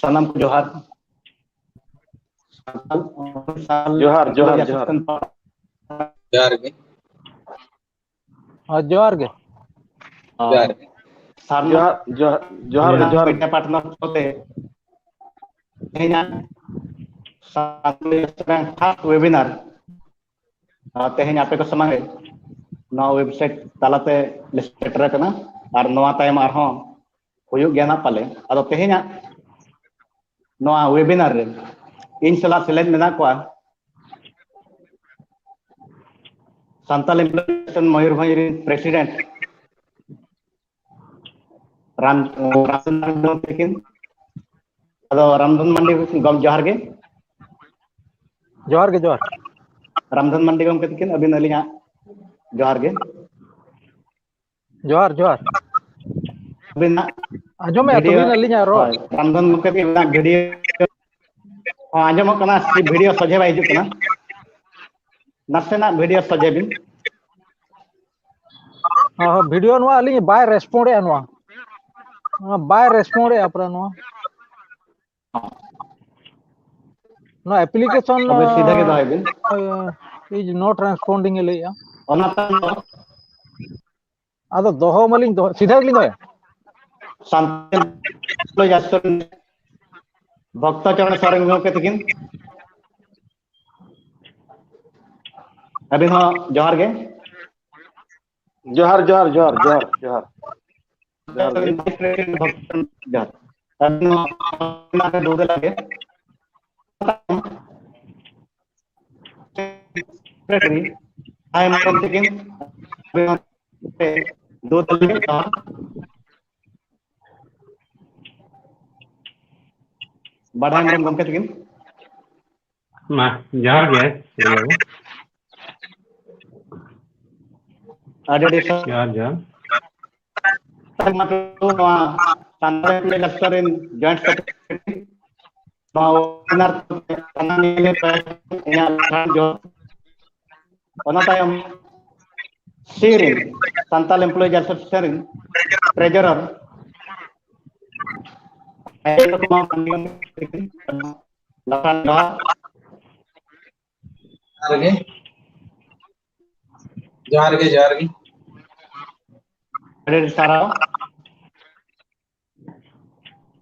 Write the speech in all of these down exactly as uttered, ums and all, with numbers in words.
ᱥᱟᱱᱟᱢ ᱠᱚ ᱡᱚᱦᱟᱨ᱾ ᱡᱚᱦᱟᱨ, ᱡᱚᱦᱟᱨ, ᱡᱚᱦᱟᱨ᱾ ᱡᱚᱦᱟᱨ ᱜᱮ᱾ ᱦᱚᱸ, ᱡᱚᱦᱟᱨ ᱜᱮ᱾ ᱡᱚᱦᱟᱨ ᱜᱮ᱾ ᱥᱟᱨᱱᱟ ᱡᱚᱦᱟᱨ, ᱡᱚᱦᱟᱨ, ᱡᱚᱦᱟᱨ, ᱡᱚᱦᱟᱨ᱾ media partner ᱠᱚᱛᱮ ᱛᱮᱦᱮᱧᱟᱜ ᱥᱟᱱᱛᱟᱲᱤ first webinar, ᱟᱨ ᱛᱮᱦᱮᱧ ᱟᱯᱮ ᱠᱚ ᱥᱟᱢᱟᱝ ᱨᱮ ᱱᱚᱣᱟ website ᱛᱟᱞᱟᱛᱮ ᱞᱮ ᱥᱮᱴᱮᱨ ᱟᱠᱟᱱᱟ, ᱟᱨ ᱱᱚᱣᱟ ᱛᱟᱭᱚᱢ ᱟᱨᱦᱚᱸ ᱦᱩᱭᱩᱜ ᱜᱮᱭᱟ ᱱᱟᱜ ᱯᱟᱞᱮ᱾ ᱟᱫᱚ ᱛᱮᱦᱮᱧᱟᱜ ᱱᱚᱣᱟ webinar ᱨᱮ ᱤᱧ ᱥᱟᱞᱟᱜ ᱥᱮᱞᱮᱫ ᱢᱮᱱᱟᱜ ᱠᱚᱣᱟ ᱥᱟᱱᱛᱟᱞ Employees Association ᱢᱚᱭᱩᱨᱵᱷᱚᱸᱡᱽ ᱨᱮᱱ president ᱨᱟᱢ ᱨᱟᱢ ᱛᱟᱹᱠᱤᱱ᱾ ᱟᱫᱚ ᱨᱟᱢᱫᱷᱚᱱ ᱢᱟᱱᱰᱤ ᱜᱚᱢ ᱡᱚᱦᱟᱨ ᱜᱮ᱾ ᱡᱚᱦᱟᱨ ᱜᱮ, ᱡᱚᱦᱟᱨ᱾ ᱨᱟᱢᱫᱷᱚᱱ ᱢᱟᱱᱰᱤ ᱜᱚᱢᱠᱮ ᱛᱟᱹᱠᱤᱱ, ᱟᱹᱵᱤᱱ ᱟᱹᱞᱤᱧᱟᱜ ᱡᱚᱦᱟᱨ ᱜᱮ᱾ ᱡᱚᱦᱟᱨ, ᱡᱚᱦᱟᱨ᱾ ᱟᱹᱵᱤᱱᱟᱜ ᱟᱸᱡᱚᱢᱮᱫᱼᱟ video ᱛᱚᱵᱤᱱ ᱟᱹᱞᱤᱧᱟᱜ ᱨᱚᱲ? ᱦᱳᱭ, ᱨᱟᱢᱫᱷᱚᱱ ᱜᱚᱢᱠᱮ ᱛᱟᱹᱠᱤᱱᱟᱜ video ᱦᱚᱸ ᱟᱸᱡᱚᱢᱚᱜ ᱠᱟᱱᱟ, ᱥᱮ video ᱥᱚᱡᱷᱮ ᱵᱟᱭ ᱦᱤᱡᱩᱜ ᱠᱟᱱᱟ? ᱱᱟᱥᱮᱱᱟᱜ video ᱥᱚᱡᱷᱮ ᱵᱤᱱ᱾ ᱦᱚᱸ, ᱦᱚᱸ, video ᱱᱚᱣᱟ ᱟᱹᱞᱤᱧ ᱵᱟᱭ respond ᱮᱫᱼᱟ ᱱᱚᱣᱟ᱾ ᱱᱚᱣᱟ ᱵᱟᱭ respond ᱮᱫᱼᱟ ᱯᱩᱨᱟᱹ ᱱᱚᱣᱟ᱾ ᱱᱚᱣᱟ application ᱟᱵᱚ ᱥᱤᱫᱷᱟᱹ ᱜᱮ ᱫᱚᱦᱚᱭ ᱵᱤᱱ᱾ ᱤᱡ not responding ᱮ ᱞᱟᱹᱭᱮᱫᱼᱟ᱾ ᱚᱱᱟ ᱛᱟᱭᱚᱢ ᱫᱚ ᱟᱫᱚ ᱫᱚᱦᱚ ᱢᱟᱞᱤᱧ ᱫᱚᱦᱚ, ᱥᱤᱫᱷᱟᱹ ᱜᱮᱞᱤᱧ ᱫᱚᱦᱚᱭᱟ᱾ ᱥᱟᱱᱛᱟᱲ ᱵᱷᱚᱠᱛᱚ ᱪᱚᱨᱚᱬ ᱥᱚᱨᱮᱱ ᱜᱚᱢᱠᱮ ᱛᱟᱹᱠᱤᱱ, ᱟᱹᱵᱤᱱ ᱦᱚᱸ ᱡᱚᱦᱟᱨ ᱜᱮ᱾ ᱡᱚᱦᱟᱨ, ᱡᱚᱦᱟᱨ, ᱡᱚᱦᱟᱨ, ᱡᱚᱦᱟᱨ, ᱡᱚᱦᱟᱨ᱾ ᱡᱚᱦᱟᱨ ᱜᱮ᱾ ᱡᱚᱦᱟᱨ᱾ ᱟᱹᱵᱤᱱ ᱦᱚᱸ ᱫᱩ ᱫᱮᱞᱟ ᱜᱮ᱾ ᱦᱮᱢᱵᱨᱚᱢ ᱛᱟᱹᱠᱤᱱ, ᱫᱩ ᱫᱮᱞᱟ ᱜᱮ᱾ ᱵᱟᱰᱷᱟ ᱦᱮᱢᱵᱨᱚᱢ ᱜᱚᱢᱠᱮ ᱛᱟᱹᱠᱤᱱ᱾ ᱢᱟ, ᱡᱚᱦᱟᱨ ᱜᱮ, ᱥᱤᱨᱤ ᱵᱟᱹᱵᱩ᱾ ᱟᱹᱰᱤ ᱟᱹᱰᱤ ᱡᱚᱦᱟᱨ, ᱡᱚᱦᱟᱨ᱾ ᱱᱚᱣᱟ ᱥᱟᱱᱛᱟᱲ ᱞᱮᱠᱪᱟᱨ ᱨᱮᱱ joint secretary, ᱱᱚᱣᱟ webinar ᱥᱟᱱᱟᱢ ᱤᱧᱟᱹᱜ ᱡᱚᱦᱟᱨ᱾ ᱚᱱᱟ ᱛᱟᱭᱚᱢ ᱥᱤ ᱨᱮᱱ, ᱥᱟᱱᱛᱟᱲ Employees Association ᱨᱮᱱ treasurer, ᱡᱚᱦᱟᱨ ᱜᱮ, ᱡᱚᱦᱟᱨ ᱜᱮ, ᱡᱚᱦᱟᱨ ᱜᱮ᱾ ᱟᱹᱰᱤ ᱟᱹᱰᱤ ᱥᱟᱨᱦᱟᱣ᱾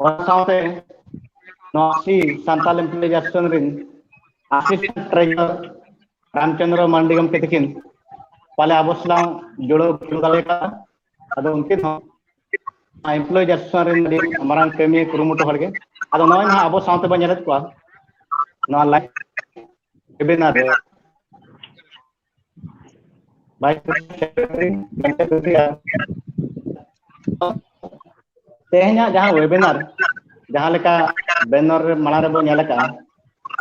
ᱚᱱᱟ ᱥᱟᱶᱛᱮ ᱱᱚᱣᱟ ᱥᱤ ᱥᱟᱱᱛᱟᱞ ᱮᱢᱯᱞᱚᱭᱤᱡ ᱮᱥᱳᱥᱤᱭᱮᱥᱚᱱ ᱨᱤᱱ ᱟᱥᱤᱥᱴᱮᱱᱴ ᱴᱨᱮᱡᱟᱨᱟᱨ ᱨᱟᱢᱪᱚᱸᱫᱽᱨᱚ ᱢᱟᱱᱰᱤ ᱜᱚᱢᱠᱮ ᱛᱟᱹᱠᱤᱱ ᱯᱟᱞᱮ ᱟᱵᱚ ᱥᱟᱞᱟᱜ ᱡᱩᱲᱟᱹᱣ ᱵᱟᱹᱱᱩᱜ ᱫᱟᱲᱮ ᱠᱟᱜᱼᱟ᱾ ᱟᱫᱚ ᱩᱱᱠᱤᱱ ᱦᱚᱸ ᱮᱢᱯᱞᱚᱭᱤᱡ ᱮᱥᱳᱥᱤᱭᱮᱥᱚᱱ ᱨᱤᱱ ᱟᱹᱰᱤ ᱢᱟᱨᱟᱝ ᱠᱟᱹᱢᱤᱭᱟᱹ ᱠᱩᱨᱩᱢᱩᱴᱩ ᱦᱚᱲ ᱜᱮ᱾ ᱟᱫᱚ ᱱᱚᱜᱼᱚᱭ ᱱᱟᱦᱟᱜ ᱟᱵᱚ ᱥᱟᱶᱛᱮ ᱵᱚᱱ ᱧᱮᱞᱮᱫ ᱠᱚᱣᱟ ᱱᱚᱣᱟ ᱞᱟᱭᱤᱵᱷ ᱣᱮᱵᱤᱱᱟᱨ ᱨᱮ᱾ ᱵᱷᱟᱭᱤᱥ ᱯᱨᱮᱥᱤᱰᱮᱱᱴ ᱜᱚᱢᱠᱮ ᱠᱚ ᱞᱟᱹᱭᱟ, ᱛᱮᱦᱮᱧᱟᱜ ᱡᱟᱦᱟᱸ ᱣᱮᱵᱤᱱᱟᱨ, ᱡᱟᱦᱟᱸ ᱞᱮᱠᱟ ᱵᱮᱱᱟᱨ ᱨᱮ ᱢᱟᱲᱟᱝ ᱨᱮᱵᱚᱱ ᱧᱮᱞ ᱟᱠᱟᱫᱼᱟ,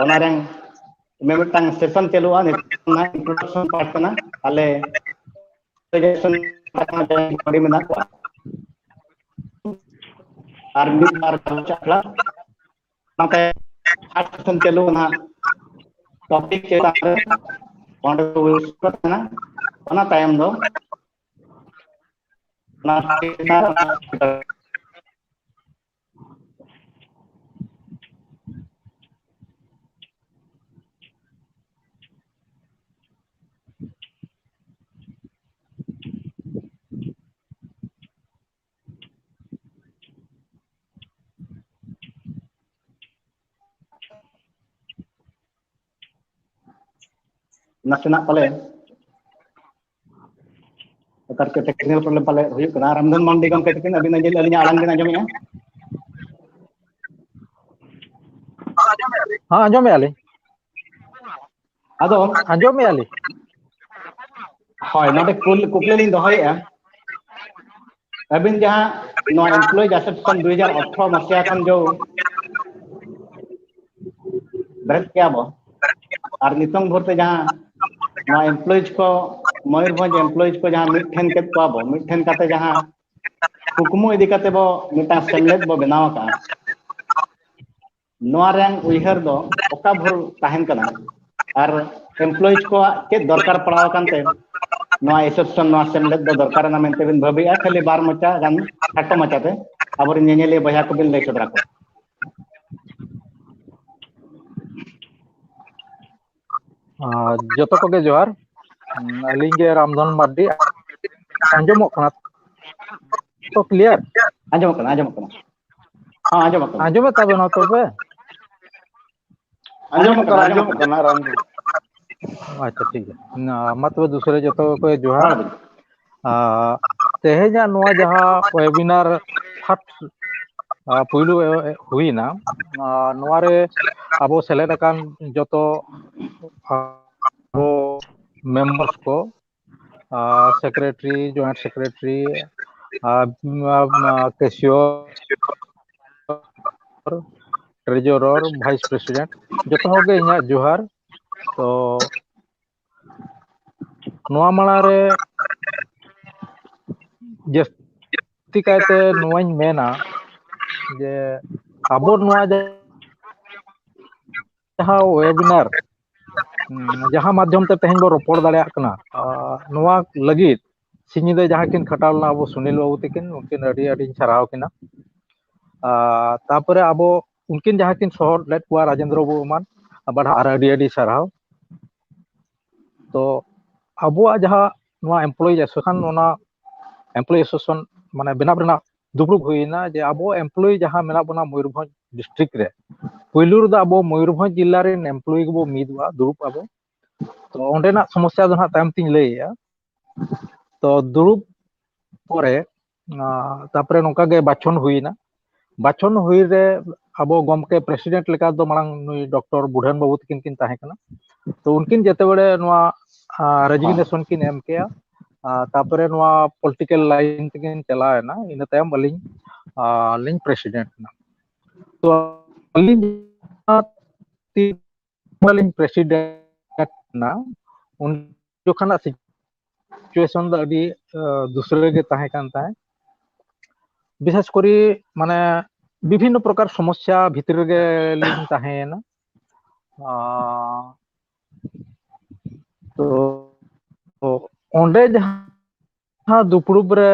ᱚᱱᱟ ᱨᱮᱱ ᱢᱤᱫᱴᱟᱝ ᱥᱮᱥᱚᱱ ᱪᱟᱹᱞᱩᱜᱼᱟ, ᱱᱤᱛᱚᱜ ᱚᱱᱟ ᱤᱱᱴᱨᱳᱰᱟᱠᱥᱚᱱ ᱯᱟᱨᱴ ᱠᱟᱱᱟ᱾ ᱟᱞᱮ ᱟᱹᱰᱤ ᱢᱮᱱᱟᱜ ᱠᱚᱣᱟ ᱟᱨ ᱢᱤᱫ ᱵᱟᱨ ᱜᱟᱞᱚᱪ ᱟᱠᱷᱲᱟ, ᱚᱱᱟᱛᱮ ᱯᱷᱟᱥᱴ ᱥᱮᱥᱚᱱ ᱪᱟᱹᱞᱩ ᱱᱟᱦᱟᱜ ᱴᱚᱯᱤᱠ ᱪᱮᱛᱟᱱ ᱨᱮ ᱚᱸᱰᱮ ᱠᱚ ᱣᱤᱥᱯᱟᱨ ᱠᱟᱱᱟ᱾ ᱚᱱᱟ ᱛᱟᱭᱚᱢ ᱫᱚ ᱚᱱᱟ ᱱᱟᱥᱮᱱᱟᱜ ᱯᱟᱞᱮ ᱚᱠᱟ ᱨᱮᱪᱚ ᱴᱮᱠᱱᱤᱠᱟᱞ ᱯᱨᱚᱵᱞᱮᱢ ᱯᱟᱞᱮ ᱦᱩᱭᱩᱜ ᱠᱟᱱᱟ᱾ ᱨᱟᱢᱫᱷᱚᱱ ᱢᱟᱱᱰᱤ ᱜᱚᱢᱠᱮ ᱛᱟᱹᱠᱤᱱ, ᱟᱹᱵᱤᱱ ᱟᱹᱞᱤᱧᱟᱜ ᱟᱲᱟᱝ ᱵᱤᱱ ᱟᱸᱡᱚᱢᱮᱫᱼᱟ? ᱦᱮᱸ, ᱟᱸᱡᱚᱢᱮᱫᱼᱟ ᱞᱤᱧ᱾ ᱟᱫᱚ ᱟᱸᱡᱚᱢᱮᱫᱼᱟ ᱞᱤᱧ᱾ ᱦᱳᱭ, ᱱᱚᱰᱮ ᱠᱩᱞ-, ᱠᱩᱠᱞᱤ ᱞᱤᱧ ᱫᱚᱦᱚᱭᱮᱫᱼᱟ, ᱟᱹᱵᱤᱱ ᱡᱟᱦᱟᱸ ᱱᱚᱣᱟ ᱮᱢᱯᱞᱚᱭᱤᱡᱽ ᱮᱥᱳᱥᱤᱭᱮᱥᱚᱱ ᱫᱩ ᱦᱟᱡᱟᱨ ᱟᱴᱷᱨᱚ ᱢᱟᱥᱤᱦᱟ ᱠᱷᱚᱱ ᱡᱚ ᱵᱮᱨᱮᱫ ᱠᱮᱜᱼᱟ ᱵᱚ, ᱟᱨ ᱱᱤᱛᱚᱝ ᱵᱷᱳᱨ ᱛᱮ ᱡᱟᱦᱟᱸ ᱱᱚᱣᱟ ᱮᱢᱯᱞᱚᱭᱤᱡᱽ ᱠᱚ, ᱢᱚᱭᱩᱨᱵᱷᱚᱸᱡᱽ ᱮᱢᱯᱞᱚᱭᱤᱡᱽ ᱠᱚ ᱡᱟᱦᱟᱸ ᱢᱤᱫᱴᱷᱮᱱ ᱠᱮᱫ ᱠᱚᱣᱟ ᱵᱚ, ᱢᱤᱫᱴᱷᱮᱱ ᱠᱟᱛᱮ ᱡᱟᱦᱟᱸ ᱠᱩᱠᱢᱩ ᱤᱫᱤ ᱠᱟᱛᱮ ᱵᱚ ᱢᱤᱫᱴᱟᱝ ᱥᱮᱢᱞᱮᱫ ᱵᱚ ᱵᱮᱱᱟᱣ ᱟᱠᱟᱫᱼᱟ, ᱱᱚᱣᱟ ᱨᱮᱭᱟᱝ ᱩᱭᱦᱟᱹᱨ ᱫᱚ ᱚᱠᱟ ᱵᱷᱳᱨ ᱛᱟᱦᱮᱱ ᱠᱟᱱᱟ? ᱟᱨ ᱮᱢᱯᱞᱚᱭᱤᱡᱽ ᱠᱚᱣᱟᱜ ᱪᱮᱫ ᱫᱚᱨᱠᱟᱨ ᱯᱟᱲᱟᱣ ᱟᱠᱟᱱ ᱛᱮ ᱱᱚᱣᱟ ᱮᱥᱳᱥᱤᱭᱮᱥᱚᱱ, ᱱᱚᱣᱟ ᱥᱮᱢᱞᱮᱫ ᱫᱚ ᱫᱚᱨᱠᱟᱨ ᱮᱱᱟ ᱢᱮᱱᱛᱮ ᱵᱤᱱ ᱵᱷᱟᱹᱵᱤᱭᱮᱫᱼᱟ? ᱠᱷᱟᱹᱞᱤ ᱵᱟᱨ ᱢᱚᱪᱟ ᱜᱟᱱ ᱠᱷᱟᱴᱚ ᱢᱟᱪᱟᱛᱮ ᱟᱵᱚᱨᱮᱱ ᱧᱮᱧᱮᱞᱤᱭᱟᱹ ᱵᱚᱭᱦᱟ ᱠᱚᱵᱤᱱ ᱞᱟᱹᱭ ᱥᱚᱫᱚᱨ ᱟᱠᱚᱣᱟ᱾ ᱟᱨ ᱡᱚᱛᱚ ᱠᱚᱜᱮ ᱡᱚᱦᱟᱨ᱾ ᱩᱸ, ᱟᱹᱞᱤᱧ ᱜᱮ ᱨᱟᱢᱫᱷᱚᱱ ᱢᱟᱨᱰᱤ᱾ ᱟᱸᱡᱚᱢᱚᱜ ᱠᱟᱱᱟ ᱛᱚ clear? ᱟᱸᱡᱚᱢᱚᱜ ᱠᱟᱱᱟ, ᱟᱸᱡᱚᱢᱚᱜ ᱠᱟᱱᱟ᱾ ᱦᱮᱸ, ᱟᱸᱡᱚᱢᱚᱜ ᱠᱟᱱᱟ᱾ ᱟᱸᱡᱚᱢᱮᱫ ᱛᱟᱵᱮᱱᱟ ᱛᱚᱵᱮ? ᱟᱸᱡᱚᱢᱚᱜ ᱠᱟᱱᱟ, ᱟᱸᱡᱚᱢᱚᱜ ᱠᱟᱱᱟ, ᱨᱟᱢᱫᱷᱚᱱ᱾ ᱟᱪᱪᱷᱟ, ᱴᱷᱤᱠ ᱜᱮᱭᱟ᱾ ᱱᱟ-, ᱢᱟ ᱛᱚᱵᱮ ᱫᱩᱥᱨᱟᱹ ᱡᱚᱛᱚ ᱠᱚ ᱡᱚᱦᱟᱨ᱾ ᱦᱮᱸ᱾ ᱟᱨ ᱛᱮᱦᱮᱧᱟᱜ ᱱᱚᱣᱟ ᱡᱟᱦᱟᱸ webinar first, ᱟᱨ ᱯᱩᱭᱞᱩ ᱮ-, ᱮ-, ᱦᱩᱭᱱᱟ, ᱟᱨ ᱱᱚᱣᱟ ᱨᱮ ᱟᱵᱚ ᱥᱮᱞᱮᱫ ᱟᱠᱟᱱ ᱡᱚᱛᱚ ᱟᱵᱚ members ᱠᱚ, ᱟᱨ secretary, joint secretary, ᱟᱨ, ᱟᱨ, ᱟᱨ cashier, treasurer, vice president, ᱡᱚᱛᱚ ᱦᱚᱲ ᱜᱮ ᱤᱧᱟᱹᱜ ᱡᱚᱦᱟᱨ᱾ ᱛᱚ ᱱᱚᱣᱟ ᱢᱟᱲᱟᱝ ᱨᱮ ᱡᱟᱹᱥᱛᱤ ᱠᱟᱭᱛᱮ ᱱᱚᱣᱟᱧ ᱢᱮᱱᱟ ᱡᱮ ᱟᱵᱚ ᱱᱚᱣᱟ ᱡᱟᱦᱟᱸ webinar, ᱩᱸ, ᱡᱟᱦᱟᱸ ᱢᱟᱫᱽᱫᱷᱚᱢ ᱛᱮ ᱛᱮᱦᱮᱧ ᱵᱚ ᱨᱚᱯᱚᱲ ᱫᱟᱲᱮᱭᱟᱜ ᱠᱟᱱᱟ, ᱟᱨ ᱱᱚᱣᱟ ᱞᱟᱹᱜᱤᱫ ᱥᱤᱧ ᱧᱤᱫᱟᱹ ᱡᱟᱦᱟᱸ ᱠᱤᱱ ᱠᱷᱟᱴᱟᱣ ᱞᱮᱱᱟ ᱟᱵᱚ ᱥᱩᱱᱤᱞ ᱵᱟᱹᱵᱩ ᱛᱟᱹᱠᱤᱱ, ᱩᱱᱠᱤᱱ ᱟᱹᱰᱤ ᱟᱹᱰᱤᱧ ᱥᱟᱨᱦᱟᱣ ᱠᱤᱱᱟ᱾ ᱟᱨ ᱛᱟᱯᱚᱨᱮ ᱟᱵᱚ ᱩᱱᱠᱤᱱ ᱡᱟᱦᱟᱸ ᱠᱤᱱ ᱥᱚᱦᱚᱫ ᱞᱮᱫ ᱠᱚᱣᱟ ᱨᱟᱡᱮᱱᱫᱨᱚ ᱵᱟᱹᱵᱩ ᱮᱢᱟᱱ, ᱟᱵᱟᱨ ᱟᱨ ᱟᱹᱰᱤ ᱟᱹᱰᱤ ᱥᱟᱨᱦᱟᱣ᱾ ᱛᱚ ᱟᱵᱚᱣᱟᱜ ᱡᱟᱦᱟᱸ ᱱᱚᱣᱟ employees association, ᱚᱱᱟ employee association ᱢᱟᱱᱮ ᱵᱮᱱᱟᱣ ᱨᱮᱱᱟᱜ ᱫᱩᱯᱲᱩᱵ ᱦᱩᱭᱱᱟ ᱡᱮ ᱟᱵᱚ employee ᱡᱟᱦᱟᱸ ᱢᱮᱱᱟᱜ ᱵᱚᱱᱟ ᱢᱚᱭᱩᱨᱵᱷᱚᱸᱡᱽ district ᱨᱮ, ᱯᱩᱭᱞᱩ ᱨᱮᱫᱚ ᱟᱵᱚ ᱢᱚᱭᱩᱨᱵᱷᱚᱸᱡᱽ ᱡᱤᱞᱟ ᱨᱮᱱ employee ᱜᱮᱵᱚ ᱢᱤᱫᱚᱜᱼᱟ, ᱫᱩᱲᱩᱵ ᱟᱵᱚ᱾ ᱛᱚ ᱚᱸᱰᱮᱱᱟᱜ ᱥᱚᱢᱚᱥᱥᱟ ᱫᱚ ᱦᱟᱸᱜ ᱛᱟᱭᱚᱢ ᱛᱤᱧ ᱞᱟᱹᱭᱮᱜᱼᱟ᱾ ᱛᱚ ᱫᱩᱲᱩᱵ ᱯᱚᱨᱮ, ᱟᱸ, ᱛᱟᱯᱚᱨᱮ ᱱᱚᱝᱠᱟ ᱜᱮ ᱵᱟᱪᱷᱚᱱ ᱦᱩᱭᱱᱟ᱾ ᱵᱟᱪᱷᱚᱱ ᱦᱩᱭ ᱨᱮ ᱟᱵᱚ ᱜᱚᱢᱠᱮ president ᱞᱮᱠᱟ ᱫᱚ ᱢᱟᱲᱟᱝ ᱱᱩᱭ ᱰᱚᱠᱴᱚᱨ ᱵᱩᱰᱷᱟᱹᱱ ᱵᱟᱹᱵᱩ ᱛᱟᱹᱠᱤᱱ ᱠᱤᱱ ᱛᱟᱦᱮᱸ ᱠᱟᱱᱟ᱾ ᱛᱚ ᱩᱱᱠᱤᱱ ᱡᱮᱛᱮ ᱵᱮᱲᱮ ᱱᱚᱣᱟ, ᱟᱸ, resignation ᱠᱤᱱ ᱮᱢ ᱠᱮᱜᱼᱟ, ᱟᱸ, ᱛᱟᱯᱚᱨᱮ ᱱᱚᱣᱟ political line ᱛᱮᱠᱤᱱ ᱪᱟᱞᱟᱣ ᱮᱱᱟ᱾ ᱤᱱᱟᱹ ᱛᱟᱭᱚᱢ ᱟᱹᱞᱤᱧ, ᱟᱸ, ᱞᱤᱧ president ᱮᱱᱟ᱾ ᱛᱚ ᱟᱹᱞᱤᱧ ᱡᱟᱦᱟᱸ ᱛᱤᱱ ᱞᱤᱧ president ᱮᱱᱟ, ᱩᱱ ᱡᱚᱠᱷᱚᱱᱟᱜ situation ᱫᱚ ᱟᱹᱰᱤ, ᱟᱸ, ᱫᱩᱥᱨᱟᱹ ᱜᱮ ᱛᱟᱦᱮᱸ ᱠᱟᱱ ᱛᱟᱦᱮᱸᱫ᱾ ᱵᱤᱥᱮᱥ ᱠᱚᱨᱮ ᱢᱟᱱᱮ ᱵᱤᱵᱷᱤᱱᱱᱚ ᱯᱨᱚᱠᱟᱨ ᱥᱚᱢᱚᱥᱥᱟ ᱵᱷᱤᱛᱨᱤ ᱨᱮᱜᱮ ᱞᱤᱧ ᱛᱟᱦᱮᱸᱭᱮᱱᱟ᱾ ᱟᱸ, ᱛᱚ, ᱛᱚ ᱚᱸᱰᱮ ᱡᱟᱦᱟᱸ ᱡᱟᱦᱟᱸ ᱫᱩᱯᱲᱩᱵ ᱨᱮ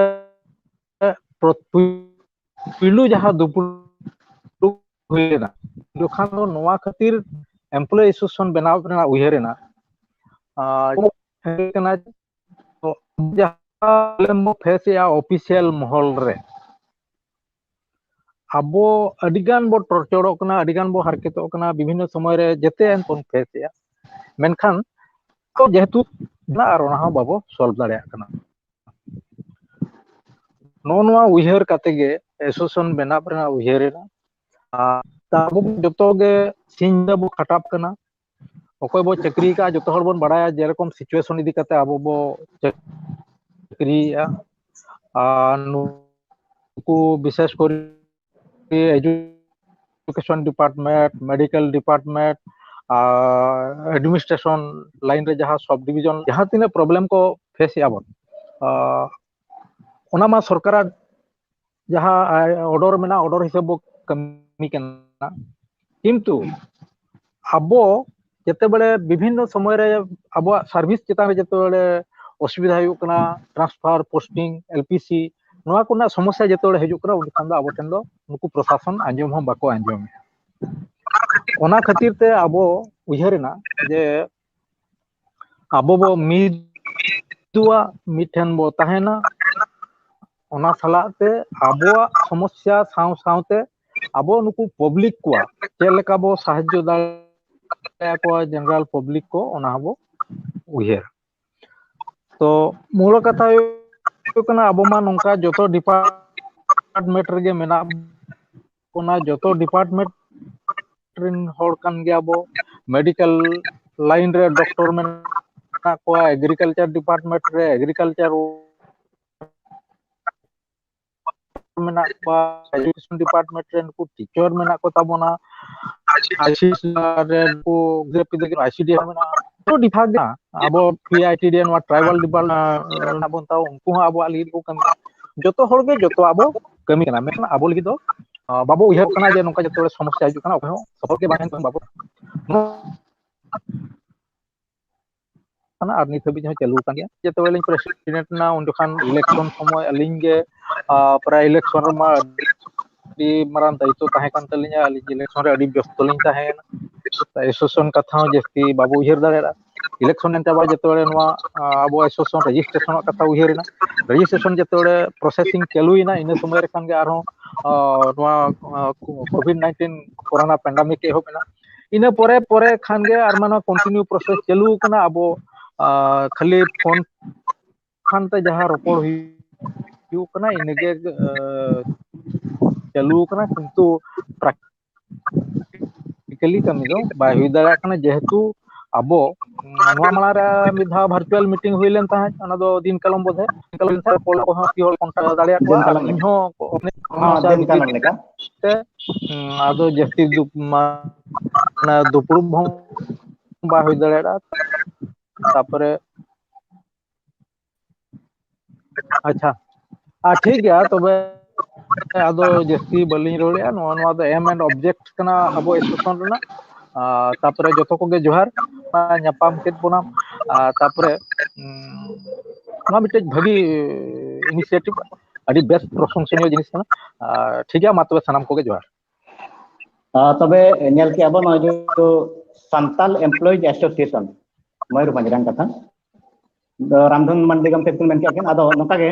ᱯᱨᱚ-, ᱯᱩᱭᱞᱩ ᱡᱟᱦᱟᱸ ᱫᱩᱯᱲᱩᱵ ᱦᱩᱭ ᱞᱮᱱᱟ, ᱡᱚᱠᱷᱚᱱ ᱫᱚ ᱱᱚᱣᱟ ᱠᱷᱟᱹᱛᱤᱨ employee association ᱵᱮᱱᱟᱣ ᱨᱮᱱᱟᱜ ᱩᱭᱦᱟᱹᱨ ᱮᱱᱟ ᱟᱨ ᱦᱩᱭᱩᱜ ᱠᱟᱱᱟ, ᱡᱟᱦᱟᱸ problem ᱵᱚ face ᱮᱜᱼᱟ official ᱢᱚᱦᱚᱞ ᱨᱮ, ᱟᱵᱚ ᱟᱹᱰᱤᱜᱟᱱ ᱵᱚ ᱴᱚᱨᱪᱚᱨᱚᱜ ᱠᱟᱱᱟ, ᱟᱹᱰᱤᱜᱟᱱ ᱵᱚ ᱦᱟᱨᱠᱮᱛᱚᱜ ᱠᱟᱱᱟ, ᱵᱤᱵᱷᱤᱱᱱᱚ ᱥᱚᱢᱚᱭ ᱨᱮ ᱡᱮᱛᱮ ᱵᱚᱱ face ᱮᱜᱼᱟ᱾ ᱢᱮᱱᱠᱷᱟᱱ ᱡᱮᱦᱮᱛᱩ ᱟᱨ ᱚᱱᱟ ᱦᱚᱸ ᱵᱟᱵᱚ solve ᱫᱟᱲᱮᱭᱟᱜ ᱠᱟᱱᱟ᱾ ᱱᱚᱜᱼᱚ ᱱᱚᱣᱟ ᱩᱭᱦᱟᱹᱨ ᱠᱟᱛᱮ ᱜᱮ association ᱵᱮᱱᱟᱣ ᱨᱮᱱᱟᱜ ᱩᱭᱦᱟᱹᱨ ᱮᱱᱟ᱾ ᱟᱨ ᱟᱵᱚ ᱡᱚᱛᱚ ᱜᱮ ᱥᱤᱧ ᱧᱤᱫᱟᱹ ᱵᱚ ᱠᱷᱟᱴᱟᱜ ᱠᱟᱱᱟ᱾ ᱚᱠᱚᱭ ᱵᱚ ᱪᱟᱹᱠᱨᱤ ᱟᱠᱟᱫᱼᱟ, ᱡᱚᱛᱚ ᱦᱚᱲ ᱵᱚᱱ ᱵᱟᱲᱟᱭᱟ ᱡᱮᱨᱚᱠᱚᱢ situation ᱤᱫᱤ ᱠᱟᱛᱮ ᱟᱵᱚ ᱵᱚ ᱪᱟᱹᱠᱨᱤᱭᱮᱫᱼᱟ᱾ ᱟᱨ ᱱᱩᱠᱩ ᱵᱤᱥᱮᱥ ᱠᱚᱨᱮ education department, medical department, ᱟᱨ administration line ᱨᱮ ᱡᱟᱦᱟᱸ sub division, ᱡᱟᱦᱟᱸ ᱛᱤᱱᱟᱹᱜ problem ᱠᱚ face ᱮᱫᱼᱟ ᱵᱚᱱ, ᱟᱨ ᱚᱱᱟ ᱢᱟ ᱥᱚᱨᱠᱟᱨᱟᱜ ᱡᱟᱦᱟᱸ order ᱢᱮᱱᱟᱜᱼᱟ, order ᱦᱤᱥᱟᱹᱵ ᱵᱚ ᱠᱟᱹᱢᱤ ᱠᱟᱱᱟ᱾ ᱠᱤᱱᱛᱩ ᱟᱵᱚ ᱡᱮᱛᱮᱵᱮᱲᱮ ᱵᱤᱵᱷᱤᱱᱱᱚ ᱥᱚᱢᱚᱭ ᱨᱮ ᱟᱵᱚᱣᱟᱜ service ᱪᱮᱛᱟᱱ ᱨᱮ ᱡᱮᱛᱮᱵᱮᱲᱮ ᱚᱥᱩᱵᱤᱫᱷᱟ ᱦᱩᱭᱩᱜ ᱠᱟᱱᱟ, transfer, posting, LPC, ᱱᱚᱣᱟ ᱠᱚᱨᱮᱱᱟᱜ ᱥᱚᱢᱚᱥᱥᱟ ᱡᱮᱛᱮᱵᱮᱲᱮ ᱦᱤᱡᱩᱜ ᱠᱟᱱᱟ, ᱩᱱ ᱠᱷᱟᱱ ᱫᱚ ᱟᱵᱚ ᱴᱷᱮᱱ ᱫᱚ ᱱᱩᱠᱩ ᱯᱨᱚᱥᱟᱥᱚᱱ ᱟᱸᱡᱚᱢ ᱦᱚᱸ ᱵᱟᱠᱚ ᱟᱸᱡᱚᱢᱮᱫᱼᱟ᱾ ᱚᱱᱟ ᱠᱷᱟᱹᱛᱤᱨ ᱛᱮ ᱟᱵᱚ ᱩᱭᱦᱟᱹᱨ ᱮᱱᱟ ᱡᱮ ᱟᱵᱚ ᱵᱚ ᱢᱤᱫᱚᱜᱼᱟ, ᱢᱤᱫᱴᱷᱮᱱ ᱵᱚ ᱛᱟᱦᱮᱱᱟ, ᱚᱱᱟ ᱥᱟᱞᱟᱜ ᱛᱮ ᱟᱵᱚᱣᱟᱜ ᱥᱚᱢᱚᱥᱥᱟ ᱥᱟᱶ ᱥᱟᱶᱛᱮ ᱟᱵᱚ ᱱᱩᱠᱩ public ᱠᱚᱣᱟᱜ ᱪᱮᱫ ᱞᱮᱠᱟ ᱵᱚ ᱥᱟᱦᱟᱡᱽᱡᱚ ᱫᱟᱲᱮᱭᱟᱠᱚᱣᱟ, general public ᱠᱚ, ᱚᱱᱟ ᱦᱚᱸᱵᱚ ᱩᱭᱦᱟᱹᱨᱟ᱾ ᱛᱚ ᱢᱩᱞ ᱠᱟᱛᱷᱟ ᱦᱩᱭᱩᱜ ᱠᱟᱱᱟ, ᱟᱵᱚ ᱢᱟ ᱱᱚᱝᱠᱟ ᱡᱚᱛᱚ department ᱨᱮᱜᱮ ᱢᱮᱱᱟᱜ ᱵᱚᱱᱟ, ᱡᱚᱛᱚ department ᱨᱮᱱ ᱦᱚᱲ ᱠᱟᱱ ᱜᱮᱭᱟ ᱵᱚ᱾ Medical line ᱨᱮ doctor ᱢᱮᱱᱟᱜ ᱠᱚᱣᱟ, agriculture department ᱨᱮ agriculture ᱢᱮᱱᱟᱜ ᱠᱚᱣᱟ, education department ᱨᱮ ᱱᱩᱠᱩ teacher ᱢᱮᱱᱟᱜ ᱠᱚ ᱛᱟᱵᱚᱱᱟ, ICDS ᱨᱮ ᱱᱩᱠᱩ ᱜᱤᱫᱽᱨᱟᱹ ᱯᱤᱫᱽᱨᱟᱹ ᱞᱟᱹᱜᱤᱫ ICDS ᱢᱮᱱᱟᱜᱼᱟ, ᱡᱚᱛᱚ department ᱢᱮᱱᱟᱜᱼᱟ᱾ ᱟᱵᱚ PITD ᱱᱚᱣᱟ tribal department ᱢᱮᱱᱟᱜ ᱵᱚᱱ ᱛᱟᱵᱚ, ᱩᱱᱠᱩ ᱦᱚᱸ ᱟᱵᱚᱣᱟᱜ ᱞᱟᱹᱜᱤᱫ ᱠᱚ ᱠᱟᱹᱢᱤ, ᱡᱚᱛᱚ ᱦᱚᱲ ᱜᱮ ᱡᱚᱛᱚ ᱟᱵᱚ ᱠᱟᱹᱢᱤ ᱠᱟᱱᱟ, ᱢᱮᱱᱠᱷᱟᱱ ᱟᱵᱚ ᱞᱟᱹᱜᱤᱫ ᱫᱚ ᱟᱸ, ᱵᱟᱵᱚ ᱩᱭᱦᱟᱹᱨ ᱠᱟᱱᱟ ᱡᱮ ᱱᱚᱝᱠᱟ ᱡᱚᱛᱚ ᱦᱚᱲ ᱥᱚᱢᱚᱥᱥᱟ ᱦᱤᱡᱩᱜ ᱠᱟᱱᱟ, ᱚᱠᱚᱭ ᱦᱚᱸ ᱥᱚᱯᱚᱨ ᱜᱮ ᱵᱟᱝ ᱮᱢ ᱠᱟᱱᱟ ᱵᱟᱵᱚ᱾ ᱠᱟᱱᱟ ᱟᱨ ᱱᱤᱛ ᱦᱟᱹᱵᱤᱡ ᱦᱚᱸ ᱪᱟᱹᱞᱩ ᱟᱠᱟᱱ ᱜᱮᱭᱟ᱾ ᱡᱮᱛᱮ ᱵᱮᱲᱮ ᱞᱤᱧ president ᱮᱱᱟ, ᱩᱱ ᱡᱚᱠᱷᱚᱱ election ᱥᱚᱢᱚᱭ ᱟᱹᱞᱤᱧ ᱜᱮ, ᱟᱸ, ᱯᱨᱟᱭ election ᱨᱮᱢᱟ ᱟᱹᱰᱤ ᱢᱟᱨᱟᱝ ᱫᱟᱭᱤᱛᱛᱚ ᱛᱟᱦᱮᱸ ᱠᱟᱱ ᱛᱟᱹᱞᱤᱧᱟ, ᱟᱹᱞᱤᱧ election ᱨᱮ ᱟᱹᱰᱤ ᱵᱮᱥᱛᱚ ᱞᱤᱧ ᱛᱟᱦᱮᱸᱭᱮᱱᱟ᱾ Association ᱠᱟᱛᱷᱟ ᱦᱚᱸ ᱡᱟᱹᱥᱛᱤ ᱵᱟᱵᱚ ᱩᱭᱦᱟᱹᱨ ᱫᱟᱲᱮᱭᱟᱜᱼᱟ᱾ ᱤᱞᱮᱠᱥᱚᱱ ᱮᱱ ᱪᱟᱵᱟ ᱡᱚᱛᱚ ᱱᱚᱣᱟ ᱟᱵᱚ ᱮᱥᱳᱥᱤᱭᱮᱥᱚᱱ ᱨᱮᱡᱤᱥᱴᱨᱮᱥᱚᱱ ᱠᱟᱛᱷᱟ ᱩᱭᱦᱟᱹᱨ ᱮᱱᱟ᱾ ᱨᱮᱡᱤᱥᱴᱨᱮᱥᱚᱱ ᱡᱚᱛᱚ ᱯᱨᱚᱥᱮᱥᱤᱝ ᱪᱟᱹᱞᱩᱭᱮᱱᱟ, ᱤᱱᱟᱹ ᱥᱚᱢᱚᱭ ᱨᱮ ᱠᱷᱟᱱ ᱜᱮ ᱟᱨᱦᱚᱸ ᱱᱚᱣᱟ ᱠᱳᱵᱷᱤᱰ ᱱᱟᱭᱤᱱᱴᱤᱱ ᱠᱚᱨᱳᱱᱟ ᱯᱮᱱᱰᱟᱢᱤᱠ ᱮᱦᱚᱵ ᱮᱱᱟ᱾ ᱤᱱᱟᱹ ᱯᱚᱨᱮ ᱯᱚᱨᱮ ᱠᱷᱟᱱ ᱜᱮ ᱟᱨ ᱢᱟᱱᱮ ᱠᱚᱱᱴᱤᱱᱤᱭᱩ ᱯᱨᱚᱥᱮᱥ ᱪᱟᱹᱞᱩ ᱟᱠᱟᱱᱟ᱾ ᱟᱵᱚ ᱠᱷᱟᱹᱞᱤ ᱯᱷᱳᱱ ᱠᱷᱟᱱ ᱛᱮ ᱡᱟᱦᱟᱸ ᱨᱚᱯᱚᱲ ᱦᱩᱭᱩᱜ ᱠᱟᱱᱟ, ᱤᱱᱟᱹᱜᱮ ᱪᱟᱹᱞᱩ ᱟᱠᱟᱱᱟ, ᱠᱤᱱᱛᱩ ᱯᱨᱮᱠᱴᱤᱠᱟᱞᱤ ᱠᱟᱹᱢᱤ ᱫᱚ ᱵᱟᱭ ᱦᱩᱭ ᱫᱟᱲᱮᱭᱟᱜ ᱠᱟᱱᱟ, ᱡᱮᱦᱮᱛᱩ ᱟᱵᱚ ᱱᱚᱣᱟ ᱢᱟᱲᱟᱝ ᱨᱮ ᱢᱤᱫ ᱫᱷᱟᱣ ᱵᱷᱟᱨᱪᱩᱣᱟᱞ ᱢᱤᱴᱤᱝ ᱦᱩᱭ ᱞᱮᱱ ᱛᱟᱦᱮᱸᱫ, ᱚᱱᱟ ᱫᱚ ᱫᱤᱱ ᱠᱟᱞᱚᱢ ᱵᱚᱫᱷᱮ, ᱫᱤᱱ ᱠᱟᱞᱚᱢ ᱠᱚᱞ ᱠᱚᱦᱚᱸ ᱯᱤ ᱦᱚᱲ ᱠᱚᱱᱴᱟᱠᱴ ᱫᱟᱲᱮᱭᱟᱜ ᱠᱚᱣᱟ᱾ ᱫᱤᱱ ᱟᱨ ᱠᱟᱞᱚᱢ ᱤᱧ ᱞᱮᱠᱟ᱾ ᱦᱚᱸ ᱦᱚᱸ, ᱫᱤᱱ ᱠᱟᱞᱚᱢ ᱞᱮᱠᱟ᱾ ᱛᱮ, ᱟᱫᱚ ᱡᱟᱹᱥᱛᱤ ᱫᱩ-, ᱢᱟᱱᱮ ᱫᱩᱯᱲᱩᱵ ᱦᱚᱸ ᱵᱟᱭ ᱦᱩᱭ ᱫᱟᱲᱮᱭᱟᱜᱼᱟ᱾ ᱛᱟᱯᱚᱨᱮ ᱟᱪᱪᱷᱟ, ᱟᱨ ᱴᱷᱤᱠ ᱜᱮᱭᱟ ᱛᱚᱵᱮ, ᱟᱫᱚ ᱡᱟᱹᱥᱛᱤ ᱵᱟᱹᱞᱤᱧ ᱨᱚᱲᱮᱫᱼᱟ᱾ ᱱᱚᱣᱟ, ᱱᱚᱣᱟ ᱫᱚ ᱮᱢ ᱮᱱᱰ ᱚᱵᱡᱮᱠᱴ ᱠᱟᱱᱟ ᱟᱵᱚ ᱮᱥᱳᱥᱤᱭᱮᱥᱚᱱ ᱨᱮᱱᱟᱜ᱾ ᱟᱨ ᱛᱟᱯᱚᱨᱮ ᱡᱚᱛᱚ ᱠᱚᱜᱮ ᱡᱚᱦᱟᱨ, ᱧᱟᱯᱟᱢ ᱠᱮᱫ ᱵᱚᱱᱟ᱾ ᱟᱨ ᱛᱟᱯᱚᱨᱮ, ᱩᱸ, ᱱᱚᱣᱟ ᱢᱤᱫᱴᱮᱡ ᱵᱷᱟᱹᱜᱤ ᱤᱱᱤᱥᱤᱭᱮᱴᱤᱵᱷ, ᱟᱹᱰᱤ ᱵᱮᱥ ᱯᱨᱚᱥᱚᱝᱥᱚᱱᱤᱭᱚ ᱡᱤᱱᱤᱥ ᱠᱟᱱᱟ᱾ ᱟᱨ ᱴᱷᱤᱠ ᱜᱮᱭᱟ, ᱢᱟ ᱛᱚᱵᱮ ᱥᱟᱱᱟᱢ ᱠᱚᱜᱮ ᱡᱚᱦᱟᱨ᱾ ᱟᱨ ᱛᱚᱵᱮ ᱧᱮᱞ ᱠᱮᱜᱼᱟ ᱵᱚᱱ ᱱᱚᱜᱼᱚᱭ ᱡᱮ ᱥᱟᱱᱛᱟᱞ ᱮᱢᱯᱞᱚᱭᱤᱡᱽ ᱮᱥᱳᱥᱤᱭᱮᱥᱚᱱ ᱢᱚᱭᱩᱨᱵᱷᱚᱸᱡᱽ ᱨᱮᱱ ᱠᱟᱛᱷᱟ, ᱫᱚ ᱨᱟᱢᱫᱷᱚᱱ ᱢᱟᱱᱰᱤ ᱜᱚᱢᱠᱮ ᱠᱤᱱ ᱢᱮᱱ ᱠᱮᱜᱼᱟ ᱠᱤᱱ᱾ ᱟᱫᱚ ᱱᱚᱝᱠᱟ ᱜᱮ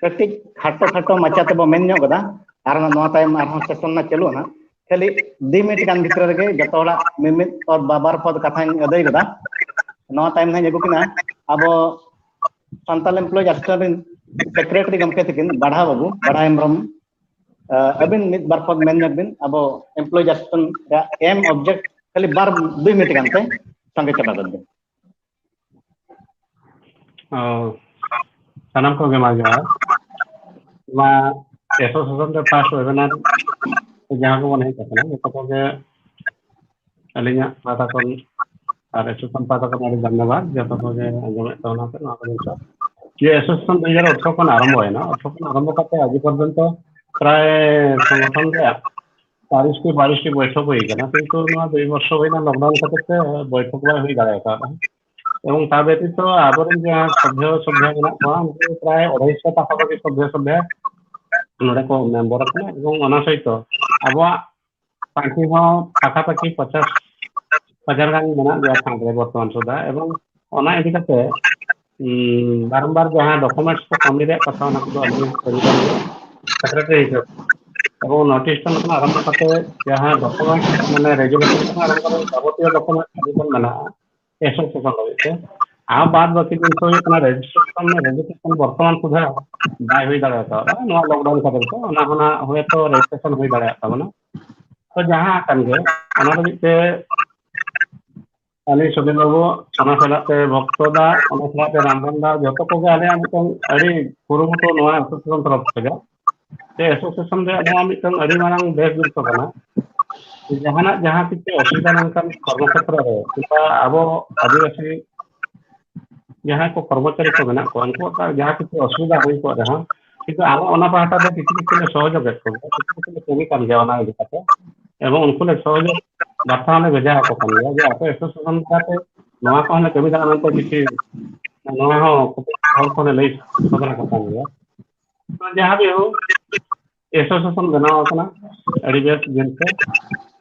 ᱠᱟᱹᱴᱤᱡ ᱠᱷᱟᱴᱚ ᱠᱷᱟᱴᱚ ᱢᱟᱪᱟ ᱛᱮᱵᱚ ᱢᱮᱱ ᱧᱚᱜ ᱠᱟᱫᱟ, ᱟᱨ ᱱᱚᱣᱟ ᱛᱟᱭᱚᱢ ᱟᱨᱦᱚᱸ ᱥᱮᱥᱚᱱ ᱢᱟ ᱪᱟᱹᱞᱩᱜᱼᱟ ᱱᱟᱜ᱾ ᱠᱷᱟᱹᱞᱤ ᱫᱩᱭ ᱢᱤᱱᱤᱴ ᱜᱟᱱ ᱵᱷᱤᱛᱨᱤ ᱨᱮᱜᱮ ᱡᱚᱛᱚ ᱦᱚᱲᱟᱜ ᱢᱤᱢᱤᱫ ᱯᱚᱫ ᱵᱟᱵᱟᱨ ᱯᱚᱫ ᱠᱟᱛᱷᱟᱧ ᱟᱹᱫᱟᱹᱭ ᱠᱟᱫᱟ᱾ ᱱᱚᱣᱟ ᱛᱟᱭᱚᱢ ᱱᱟᱜ ᱤᱧ ᱟᱹᱜᱩ ᱠᱤᱱᱟ ᱟᱵᱚ ᱥᱟᱱᱛᱟᱞ ᱮᱢᱯᱞᱚᱭᱤᱡᱽ ᱮᱥᱳᱥᱤᱭᱮᱥᱚᱱ ᱨᱮᱱ ᱥᱮᱠᱨᱮᱴᱟᱨᱤ ᱜᱚᱢᱠᱮ ᱛᱟᱹᱠᱤᱱ, ᱵᱟᱲᱦᱟᱣ ᱵᱟᱹᱵᱩ, ᱵᱟᱲᱦᱟᱣ ᱦᱮᱢᱵᱨᱚᱢ᱾ ᱟᱹᱵᱤᱱ ᱢᱤᱫ ᱵᱟᱨ ᱯᱚᱫ ᱢᱮᱱ ᱧᱚᱜ ᱵᱤᱱ ᱟᱵᱚ ᱮᱢᱯᱞᱚᱭᱤᱡᱽ ᱮᱥᱳᱥᱤᱭᱮᱥᱚᱱ ᱨᱮᱭᱟᱜ ᱮᱢ ᱚᱵᱡᱮᱠᱴ, ᱠᱷᱟᱹᱞᱤ ᱵᱟᱨ ᱫᱩᱭ ᱢᱤᱱᱤᱴ ᱜᱟᱱ ᱛᱮ ᱥᱚᱸᱜᱮ ᱪᱟᱵᱟ ᱜᱚᱫ ᱵᱤᱱ᱾ ᱚ, ᱥᱟᱱᱟᱢ ᱠᱚᱜᱮ ᱢᱟ ᱡᱚᱦᱟᱨ᱾ ᱱᱚᱣᱟ ᱮᱥᱳᱥᱤᱭᱮᱥᱚᱱ ᱨᱮ ᱯᱷᱟᱥᱴ ᱣᱮᱵᱤᱱᱟᱨ ᱡᱟᱦᱟᱸ ᱠᱚᱵᱚᱱ ᱦᱮᱡ ᱟᱠᱟᱱᱟ, ᱡᱚᱛᱚ ᱠᱚᱜᱮ ᱟᱹᱞᱤᱧᱟᱜ ᱯᱟᱦᱴᱟ ᱠᱷᱚᱱ ᱟᱨ ᱮᱥᱳᱥᱤᱭᱮᱥᱚᱱ ᱯᱟᱦᱴᱟ ᱠᱷᱚᱱ ᱟᱹᱰᱤ ᱫᱷᱚᱱᱭᱚᱵᱟᱫ ᱡᱚᱛᱚ ᱠᱚᱜᱮ ᱟᱸᱡᱚᱢᱮᱫ ᱛᱟᱵᱚᱱᱟ ᱯᱮ ᱱᱚᱣᱟ ᱠᱚ ᱡᱤᱱᱤᱥ᱾ ᱡᱮ ᱮᱥᱳᱥᱤᱭᱮᱥᱚᱱ ᱫᱩ ᱦᱟᱡᱟᱨ ᱟᱴᱷᱨᱚ ᱠᱷᱚᱱ ᱟᱨᱟᱢᱵᱷᱚᱭᱮᱱᱟ, ᱟᱴᱷᱨᱚ ᱠᱷᱚᱱ ᱟᱨᱟᱢᱵᱷᱚ ᱠᱟᱛᱮ ᱟᱡ ᱯᱚᱨᱡᱚᱱᱛᱚ ᱯᱨᱟᱭ ᱥᱚᱝᱜᱚᱴᱷᱚᱱ ᱨᱮᱭᱟᱜ ᱛᱟᱨᱤᱥ ᱴᱤ ᱵᱟᱨᱤᱥ ᱴᱤ ᱵᱚᱭᱴᱷᱚᱠ ᱦᱩᱭ ᱟᱠᱟᱱᱟ, ᱠᱤᱱᱛᱩ ᱱᱚᱣᱟ ᱫᱩᱭ ᱵᱚᱨᱥᱚ ᱦᱩᱭᱱᱟ ᱞᱚᱠᱰᱟᱣᱩᱱ ᱠᱷᱟᱹᱛᱤᱨ ᱛᱮ ᱵᱚᱭᱴᱷᱚᱠ ᱵᱟᱭ ᱦᱩᱭ ᱫᱟᱲᱮ ᱟᱠᱟᱫᱟ᱾ ᱮᱵᱚᱝ ᱛᱟ ᱵᱮᱛᱤᱛᱚ ᱟᱵᱚᱨᱮᱱ ᱡᱟᱦᱟᱸ ᱥᱚᱵᱷᱭᱚ ᱥᱚᱵᱷᱭᱟ ᱢᱮᱱᱟᱜ ᱠᱚᱣᱟ, ᱩᱱᱠᱩ ᱯᱨᱟᱭ ᱟᱲᱟᱭᱥᱚ ᱯᱟᱠᱟᱯᱟᱠᱤ ᱥᱚᱵᱷᱭᱚ ᱥᱚᱵᱷᱭᱟ ᱱᱚᱰᱮ ᱠᱚ ᱢᱮᱢᱵᱚᱨ ᱟᱠᱟᱱᱟ᱾ ᱮᱵᱚᱝ ᱚᱱᱟ ᱥᱚᱦᱤᱛᱚ ᱟᱵᱚᱣᱟᱜ ᱯᱟᱱᱛᱷᱤ ᱦᱚᱸ ᱯᱟᱠᱟᱯᱟᱠᱤ ᱯᱚᱪᱟᱥ ᱦᱟᱡᱟᱨ ᱜᱟᱱ ᱢᱮᱱᱟᱜ ᱜᱮᱭᱟ ᱛᱷᱟᱱ ᱨᱮ ᱵᱚᱨᱛᱚᱢᱟᱱ ᱥᱩᱫᱷᱟ᱾ ᱮᱵᱚᱝ ᱚᱱᱟ ᱤᱫᱤ ᱠᱟᱛᱮ, ᱩᱸ, ᱵᱟᱨᱚᱢᱵᱟᱨ ᱡᱟᱦᱟᱸ documents ᱠᱚ ᱠᱟᱹᱢᱤ ᱨᱮᱭᱟᱜ ᱠᱟᱛᱷᱟ, ᱚᱱᱟ ᱠᱚᱫᱚ ᱟᱹᱞᱤᱧ ᱥᱮᱠᱨᱮᱴᱟᱨᱤ ᱦᱤᱥᱟᱹᱵ, ᱮᱵᱚᱝ notice ᱠᱷᱚᱱ ᱟᱨᱟᱢᱵᱷᱚ ᱠᱟᱛᱮ ᱡᱟᱦᱟᱸ documents, ᱢᱟᱱᱮ resolution ᱠᱷᱚᱱ ᱟᱨᱟᱢᱵᱷᱚ ᱠᱟᱛᱮ ᱡᱟᱵᱚᱛᱤᱭᱚ documents ᱟᱹᱰᱤ ᱜᱟᱱ ᱢᱮᱱᱟᱜᱼᱟ association ᱞᱟᱹᱜᱤᱫ ᱛᱮ᱾ ᱟᱨ ᱵᱟᱫ ᱵᱟᱹᱠᱤ ᱡᱤᱱᱤᱥ ᱦᱩᱭᱩᱜ ᱠᱟᱱᱟ registration, registration ᱵᱚᱨᱛᱚᱢᱟᱱ ᱥᱩᱫᱷᱟ ᱵᱟᱭ ᱦᱩᱭ ᱫᱟᱲᱮ ᱠᱟᱣᱫᱟ ᱱᱚᱣᱟ lockdown ᱠᱷᱟᱹᱛᱤᱨ ᱛᱮ᱾ ᱚᱱᱟ ᱦᱚᱸ ᱱᱟᱜ ᱦᱚᱭᱛᱳ registration ᱦᱩᱭ ᱫᱟᱲᱮᱭᱟᱜ ᱛᱟᱵᱚᱱᱟ᱾ ᱛᱚ ᱡᱟᱦᱟᱸ ᱠᱟᱱ ᱜᱮ, ᱚᱱᱟ ᱞᱟᱹᱜᱤᱫ ᱛᱮ ᱟᱹᱞᱤᱧ ᱥᱩᱵᱤᱨ ᱵᱟᱹᱵᱩ, ᱚᱱᱟ ᱥᱟᱞᱟᱜ ᱛᱮ ᱵᱷᱚᱠᱛᱚ ᱫᱟ, ᱚᱱᱟ ᱥᱟᱞᱟᱜ ᱛᱮ ᱨᱟᱢᱵᱚᱱ ᱫᱟ, ᱡᱚᱛᱚ ᱠᱚᱜᱮ ᱟᱞᱮᱭᱟᱜ ᱢᱤᱫᱴᱟᱝ ᱟᱹᱰᱤ ᱠᱩᱨᱩᱢᱩᱴᱩ ᱱᱚᱣᱟ association ᱛᱚᱨᱚᱯ ᱠᱷᱚᱱᱟᱜ᱾ ᱥᱮ association ᱨᱮᱭᱟᱜ ᱱᱚᱣᱟ ᱢᱤᱫᱴᱟᱝ ᱟᱹᱰᱤ ᱢᱟᱨᱟᱝ ᱵᱮᱥ ᱡᱤᱱᱤᱥ ᱠᱟᱱᱟ᱾ ᱡᱟᱦᱟᱱᱟᱜ ᱡᱟᱦᱟᱸ ᱠᱤᱪᱷᱩ ᱚᱥᱩᱵᱤᱫᱷᱟ ᱞᱮᱱᱠᱷᱟᱱ ᱠᱚᱨᱢᱚᱠᱷᱮᱛᱨᱚ ᱨᱮ ᱠᱤᱝᱵᱟ ᱟᱵᱚ ᱟᱹᱫᱤᱵᱟᱹᱥᱤ ᱡᱟᱦᱟᱸᱭ ᱠᱚ ᱠᱚᱨᱢᱚᱪᱟᱨᱤ ᱠᱚ ᱢᱮᱱᱟᱜ ᱠᱚᱣᱟ, ᱩᱱᱠᱩᱣᱟᱜ ᱡᱟᱦᱟᱸ ᱠᱤᱪᱷᱩ ᱚᱥᱩᱵᱤᱫᱷᱟ ᱦᱩᱭ ᱠᱚᱜ ᱨᱮᱦᱚᱸ, ᱠᱤᱱᱛᱩ ᱟᱞᱮ ᱚᱱᱟ ᱯᱟᱦᱴᱟ ᱫᱚ ᱠᱤᱪᱷᱩ ᱠᱤᱪᱷᱩ ᱞᱮ ᱥᱚᱦᱚᱡᱳᱜᱮᱫ ᱠᱚᱜᱮᱭᱟ, ᱠᱤᱪᱷᱩ ᱠᱤᱪᱷᱩ ᱞᱮ ᱠᱟᱹᱢᱤ ᱠᱟᱱ ᱜᱮᱭᱟ ᱚᱱᱟ ᱤᱫᱤ ᱠᱟᱛᱮ᱾ ᱮᱵᱚᱝ ᱩᱱᱠᱩ ᱞᱮ ᱥᱚᱦᱚᱡᱳᱜᱽ ᱵᱟᱨᱛᱟ ᱦᱚᱸᱞᱮ ᱵᱷᱮᱡᱟ ᱟᱠᱚ ᱠᱟᱱ ᱜᱮᱭᱟ ᱡᱮ ᱟᱯᱮ association ᱞᱮᱠᱟᱛᱮ ᱱᱚᱣᱟ ᱠᱚᱦᱚᱸ ᱞᱮ ᱠᱟᱹᱢᱤ ᱫᱟᱲᱮᱭᱟᱜᱼᱟ ᱢᱮᱱᱛᱮ ᱠᱤᱪᱷᱩ ᱱᱚᱣᱟ ᱦᱚᱸ ᱦᱚᱲ ᱠᱚᱞᱮ ᱞᱟᱹᱭ ᱥᱚᱫᱚᱨ ᱟᱠᱚ ᱠᱟᱱ ᱜᱮᱭᱟ᱾ ᱛᱚ ᱡᱟᱦᱟᱸ ᱜᱮ ᱦᱳᱠ, association ᱵᱮᱱᱟᱣ ᱟᱠᱟᱱᱟ, ᱟᱹᱰᱤ ᱵᱮᱥ ᱧᱮᱞᱛᱮ᱾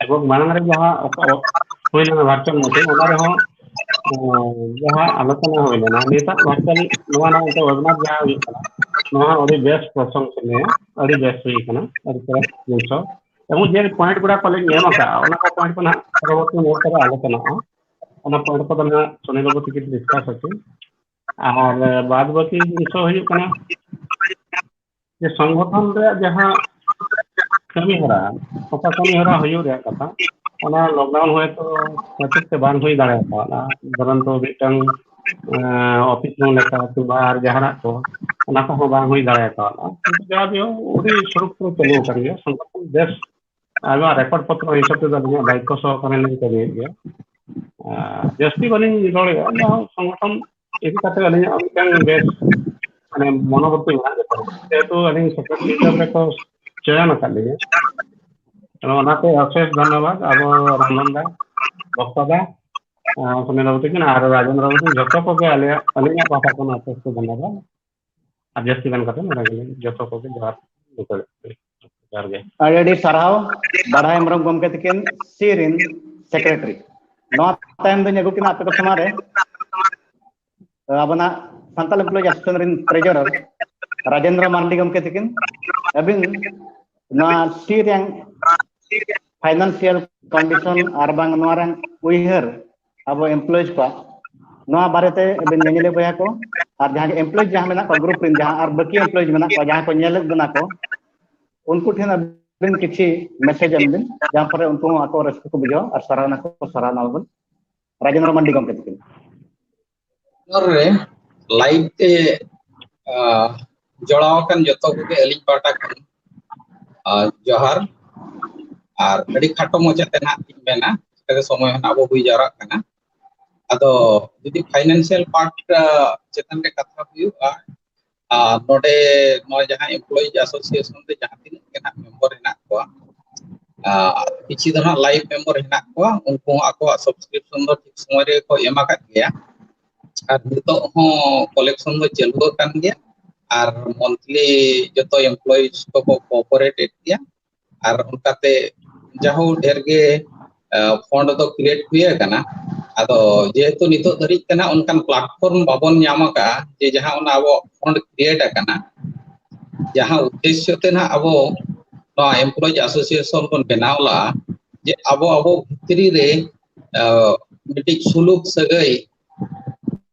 ᱮᱵᱚᱝ ᱢᱟᱲᱟᱝ ᱨᱮ ᱡᱟᱦᱟᱸ ᱚᱠᱟ ᱦᱩᱭ ᱞᱮᱱᱟ virtual meeting, ᱚᱱᱟ ᱨᱮᱦᱚᱸ, ᱟᱸ, ᱡᱟᱦᱟᱸ ᱟᱞᱳᱪᱚᱱᱟ ᱦᱩᱭ ᱞᱮᱱᱟ, ᱱᱤᱛᱟᱜ virtual ᱱᱚᱣᱟ ᱱᱟᱜ ᱱᱤᱛᱚᱜ webinar ᱡᱟᱦᱟᱸ ᱦᱩᱭᱩᱜ ᱠᱟᱱᱟ, ᱱᱚᱣᱟ ᱦᱚᱸ ᱟᱹᱰᱤ ᱵᱮᱥ ᱯᱨᱚᱥᱚᱝᱥᱚᱱᱤᱭᱚ, ᱟᱹᱰᱤ ᱵᱮᱥ ᱦᱩᱭ ᱠᱟᱱᱟ, ᱟᱹᱰᱤ ᱪᱮᱦᱨᱟ ᱡᱤᱱᱤᱥ᱾ ᱮᱵᱚᱝ ᱡᱮ point ᱜᱩᱲᱟ ᱠᱚ ᱞᱤᱧ ᱮᱢ ᱟᱠᱟᱫᱼᱟ, ᱚᱱᱟ ᱠᱚ point ᱠᱚ ᱱᱟᱜ ᱯᱚᱨᱚᱵᱚᱨᱛᱤ ᱢᱩᱦᱩᱨᱛᱚ ᱨᱮ ᱟᱞᱳᱪᱚᱱᱟᱜᱼᱟ᱾ ᱚᱱᱟ point ᱠᱚᱫᱚ ᱱᱟᱜ ᱥᱚᱱᱤ ᱵᱟᱹᱵᱩ ᱛᱤᱠᱤᱱ discuss ᱟᱠᱤᱱ᱾ ᱟᱨ ᱵᱟᱫ ᱵᱟᱹᱠᱤ ᱡᱤᱱᱤᱥ ᱦᱚᱸ ᱦᱩᱭᱩᱜ ᱠᱟᱱᱟ ᱡᱮ ᱥᱚᱝᱜᱚᱴᱷᱚᱱ ᱨᱮᱭᱟᱜ ᱡᱟᱦᱟᱸ ᱠᱟᱹᱢᱤ ᱦᱚᱨᱟ, ᱚᱠᱟ ᱠᱟᱹᱢᱤ ᱦᱚᱨᱟ ᱦᱩᱭᱩᱜ ᱨᱮᱭᱟᱜ ᱠᱟᱛᱷᱟ, ᱚᱱᱟ lockdown ᱦᱚᱭᱛᱳ ᱠᱷᱟᱹᱛᱤᱨ ᱛᱮ ᱵᱟᱝ ᱦᱩᱭ ᱫᱟᱲᱮ ᱠᱟᱣᱫᱟ᱾ ᱵᱚᱨᱚᱱᱛᱚ ᱢᱤᱫᱴᱟᱝ, ᱮᱸ, office ᱨᱩᱢ ᱞᱮᱠᱟ ᱠᱤᱝᱵᱟ ᱟᱨ ᱡᱟᱦᱟᱱᱟᱜ ᱠᱚ, ᱚᱱᱟ ᱠᱚᱦᱚᱸ ᱵᱟᱝ ᱦᱩᱭ ᱫᱟᱲᱮ ᱠᱟᱣᱫᱟ᱾ ᱠᱤᱱᱛᱩ ᱡᱟᱦᱟᱸ ᱜᱮ ᱟᱹᱰᱤ ᱥᱩᱨᱩᱠᱷᱩᱨᱩ ᱪᱟᱹᱞᱩ ᱟᱠᱟᱱ ᱜᱮᱭᱟ᱾ ᱥᱚᱝᱜᱚᱴᱷᱚᱱ ᱵᱮᱥ ᱟᱭᱢᱟ record ᱯᱚᱛᱨᱚ ᱦᱤᱥᱟᱹᱵ ᱛᱮᱫᱚ ᱟᱹᱞᱤᱧᱟᱜ ᱫᱟᱭᱤᱛᱛᱚ ᱥᱚᱦᱚᱠᱟᱨᱮ ᱞᱤᱧ ᱠᱟᱹᱢᱤᱭᱮᱫ ᱜᱮᱭᱟ᱾ ᱟᱨ ᱡᱟᱹᱥᱛᱤ ᱵᱟᱹᱞᱤᱧ ᱨᱚᱲᱮᱫᱼᱟ, ᱚᱱᱟ ᱥᱚᱝᱜᱚᱴᱷᱚᱱ ᱤᱫᱤ ᱠᱟᱛᱮ ᱟᱹᱞᱤᱧᱟᱜ ᱢᱤᱫᱴᱟᱝ ᱵᱮᱥ, ᱢᱟᱱᱮ, ᱢᱚᱱᱳᱵᱨᱚᱛᱛᱤ ᱢᱮᱱᱟᱜ ᱜᱮᱛᱟᱞᱤᱧᱟ᱾ ᱡᱮᱦᱮᱛᱩ ᱟᱹᱞᱤᱧ ᱥᱮᱠᱨᱮᱴᱟᱨᱤ ᱦᱤᱥᱟᱹᱵ ᱨᱮᱠᱚ ᱪᱚᱭᱚᱱ ᱟᱠᱟᱫ ᱞᱤᱧᱟ᱾ ᱟᱫᱚ ᱚᱱᱟᱛᱮ ᱚᱥᱮᱥ ᱫᱷᱚᱱᱱᱚᱵᱟᱫ ᱟᱵᱚ ᱨᱟᱢᱵᱚᱱ ᱫᱟ, ᱵᱚᱠᱛᱟ ᱫᱟ, ᱟᱨ ᱥᱩᱱᱤᱞ ᱵᱟᱹᱵᱩ ᱛᱟᱹᱠᱤᱱ ᱟᱨ ᱨᱟᱡᱮᱱᱫᱨᱚ ᱵᱟᱹᱵᱩ ᱛᱟᱹᱠᱤᱱ, ᱡᱷᱚᱛᱚ ᱠᱚᱜᱮ ᱟᱞᱮᱭᱟᱜ, ᱟᱹᱞᱤᱧᱟᱜ ᱯᱟᱦᱴᱟ ᱠᱷᱚᱱ ᱚᱥᱮᱥ ᱫᱷᱚᱱᱱᱚᱵᱟᱫ᱾ ᱟᱨ ᱡᱟᱹᱥᱛᱤ ᱜᱟᱱ ᱠᱟᱛᱮ ᱱᱚᱰᱮ ᱜᱮᱞᱤᱧ ᱡᱚᱛᱚ ᱠᱚᱜᱮ ᱡᱚᱦᱟᱨ ᱢᱩᱪᱟᱹᱫ᱾ ᱡᱚᱦᱟᱨ ᱜᱮ᱾ ᱟᱹᱰᱤ ᱟᱹᱰᱤ ᱥᱟᱨᱦᱟᱣ ᱵᱟᱲᱦᱟᱭ ᱦᱮᱢᱵᱨᱚᱢ ᱜᱚᱢᱠᱮ ᱛᱟᱹᱠᱤᱱ, ᱥᱤ ᱨᱤᱱ ᱥᱮᱠᱨᱮᱴᱟᱨᱤ᱾ ᱱᱚᱣᱟ ᱛᱟᱭᱚᱢ ᱫᱚᱧ ᱟᱹᱜᱩ ᱠᱤᱱᱟ ᱟᱯᱮ ᱠᱚ ᱥᱟᱢᱟᱝ ᱨᱮ ᱟᱵᱚᱱᱟᱜ ᱥᱟᱱᱛᱟᱲ ᱮᱢᱯᱞᱚᱭᱤᱡᱽ ᱮᱥᱳᱥᱤᱭᱮᱥᱚᱱ ᱨᱮᱱ ᱴᱨᱮᱡᱟᱨᱟᱨ ᱨᱟᱡᱮᱱᱫᱨᱚ ᱢᱟᱨᱰᱤ ᱜᱚᱢᱠᱮ ᱛᱟᱹᱠᱤᱱ᱾ ᱟᱹᱵᱤᱱ ᱱᱚᱣᱟ ᱥᱤ ᱨᱮᱭᱟᱜ ᱯᱷᱟᱭᱱᱟᱱᱥᱤᱭᱟᱞ ᱠᱚᱱᱰᱤᱥᱚᱱ ᱟᱨ ᱵᱟᱝ ᱱᱚᱣᱟ ᱨᱮᱱᱟᱜ ᱩᱭᱦᱟᱹᱨ ᱟᱵᱚ ᱮᱢᱯᱞᱚᱭᱤᱡᱽ ᱠᱚᱣᱟᱜ, ᱱᱚᱣᱟ ᱵᱟᱨᱮᱛᱮ ᱟᱹᱵᱤᱱ ᱧᱮᱧᱮᱞᱤᱭᱟᱹ ᱵᱚᱭᱦᱟ ᱠᱚ ᱟᱨ ᱡᱟᱦᱟᱸ ᱜᱮ ᱮᱢᱯᱞᱚᱭᱤᱡᱽ ᱡᱟᱦᱟᱸ ᱢᱮᱱᱟᱜ ᱠᱚᱣᱟ ᱜᱨᱩᱯ ᱨᱮᱱ ᱡᱟᱦᱟᱸ ᱟᱨ ᱵᱟᱹᱠᱤ ᱮᱢᱯᱞᱚᱭᱤᱡᱽ ᱢᱮᱱᱟᱜ ᱠᱚᱣᱟ ᱡᱟᱦᱟᱸ ᱠᱚ ᱧᱮᱞᱮᱫ ᱵᱚᱱᱟ ᱠᱚ, ᱩᱱᱠᱩ ᱴᱷᱮᱱ ᱟᱹᱵᱤᱱ ᱠᱤᱪᱷᱤ ᱢᱮᱥᱮᱡᱽ ᱮᱢ ᱵᱤᱱ, ᱡᱟᱦᱟᱸ ᱯᱚᱨᱮ ᱩᱱᱠᱩ ᱦᱚᱸ ᱟᱠᱚ ᱨᱟᱹᱥᱠᱟᱹ ᱠᱚ ᱵᱩᱡᱷᱟᱹᱣᱟ ᱟᱨ ᱥᱟᱨᱦᱟᱣ ᱱᱟᱠᱚ, ᱥᱟᱨᱦᱟᱣ ᱱᱟᱵᱚᱱ᱾ ᱨᱟᱡᱮᱱᱫᱨᱚ ᱢᱟᱱᱰᱤ ᱜᱚᱢᱠᱮ ᱛᱟᱹᱠᱤᱱ᱾ ᱱᱚᱣᱟ ᱨᱮ ᱞᱟᱭᱤᱵᱷ ᱛᱮ, ᱟ, ᱡᱚᱲᱟᱣ ᱟᱠᱟᱱ ᱡᱚᱛᱚ ᱠᱚᱜᱮ ᱟᱹᱞᱤᱧ ᱯᱟᱦᱴᱟ ᱠᱷᱚᱱ, ᱟ, ᱡᱚᱦᱟᱨ᱾ ᱟᱨ ᱟᱹᱰᱤ ᱠᱷᱟᱴᱚ ᱢᱚᱪᱟ ᱛᱮ ᱱᱟᱦᱟᱜ ᱞᱤᱧ ᱢᱮᱱᱟ, ᱪᱤᱠᱟᱹᱛᱮ ᱥᱚᱢᱚᱭ ᱦᱚᱸ ᱱᱟᱦᱟᱜ ᱟᱵᱚ ᱦᱩᱭ ᱡᱟᱣᱨᱟᱜ ᱠᱟᱱᱟ᱾ ᱟᱫᱚ ᱡᱩᱫᱤ ᱯᱷᱟᱭᱱᱟᱱᱥᱤᱭᱟᱞ ᱯᱟᱨᱴ, ᱟ, ᱪᱮᱛᱟᱱ ᱨᱮ ᱠᱟᱛᱷᱟ ᱦᱩᱭᱩᱜᱼᱟ, ᱟᱨ ᱱᱚᱰᱮ ᱱᱚᱣᱟ ᱡᱟᱦᱟᱸ ᱮᱢᱯᱞᱚᱭᱤᱡᱽ ᱮᱥᱳᱥᱤᱭᱮᱥᱚᱱ ᱨᱮ ᱡᱟᱦᱟᱸ ᱛᱤᱱᱟᱹᱜ ᱜᱮ ᱱᱟᱦᱟᱜ ᱢᱮᱢᱵᱟᱨ ᱦᱮᱱᱟᱜ ᱠᱚᱣᱟ, ᱟ, ᱠᱤᱪᱷᱤ ᱫᱚ ᱱᱟᱦᱟᱜ ᱞᱟᱭᱤᱵᱷ ᱢᱮᱢᱵᱟᱨ ᱦᱮᱱᱟᱜ ᱠᱚᱣᱟ, ᱩᱱᱠᱩ ᱦᱚᱸ ᱟᱠᱚᱣᱟᱜ ᱥᱟᱵᱥᱠᱨᱤᱯᱥᱚᱱ ᱫᱚ ᱴᱷᱤᱠ ᱥᱚᱢᱚᱭ ᱨᱮᱜᱮ ᱠᱚ ᱮᱢ ᱟᱠᱟᱫ ᱜᱮᱭᱟ᱾ ᱟᱨ ᱱᱤᱛᱚᱜ ᱦᱚᱸ ᱠᱚᱞᱮᱠᱥᱚᱱ ᱫᱚ ᱪᱟᱹᱞᱩ ᱟᱠᱟᱱ ᱜᱮᱭᱟ᱾ ᱟᱨ ᱢᱚᱱᱛᱷᱞᱤ ᱡᱚᱛᱚ ᱮᱢᱯᱞᱚᱭᱤᱡᱽ ᱠᱚᱠᱚ ᱠᱳᱯᱟᱨᱮᱴᱮᱰ ᱜᱮᱭᱟ᱾ ᱟᱨ ᱚᱱᱠᱟᱛᱮ ᱡᱟᱦᱳ ᱰᱷᱮᱨ ᱜᱮ, ᱟ, ᱯᱷᱚᱱᱰ ᱫᱚ ᱠᱨᱤᱭᱮᱴ ᱦᱩᱭ ᱟᱠᱟᱱᱟ᱾ ᱟᱫᱚ ᱡᱮᱦᱮᱛᱩ ᱱᱤᱛᱚᱜ ᱫᱷᱟᱹᱨᱤᱡ ᱛᱮ ᱱᱟᱦᱟᱜ ᱚᱱᱠᱟᱱ ᱯᱞᱟᱴᱯᱷᱚᱨᱢ ᱵᱟᱵᱚᱱ ᱧᱟᱢ ᱟᱠᱟᱫᱼᱟ, ᱡᱮ ᱡᱟᱦᱟᱸ ᱚᱱᱟ ᱟᱵᱚ ᱯᱷᱚᱱᱰ ᱠᱨᱤᱭᱮᱴ ᱟᱠᱟᱱᱟ, ᱡᱟᱦᱟᱸ ᱩᱫᱽᱫᱮᱥᱥᱚ ᱛᱮ ᱱᱟᱦᱟᱜ ᱟᱵᱚ ᱱᱚᱣᱟ ᱮᱢᱯᱞᱚᱭᱤᱡᱽ ᱮᱥᱳᱥᱤᱭᱮᱥᱚᱱ ᱵᱚᱱ ᱵᱮᱱᱟᱣ ᱞᱟᱜᱼᱟ, ᱡᱮ ᱟᱵᱚ ᱟᱵᱚ ᱵᱷᱤᱛᱨᱤ ᱨᱮ, ᱟ, ᱢᱤᱫᱴᱤᱡ ᱥᱩᱞᱩᱠ ᱥᱟᱹᱜᱟᱹᱭ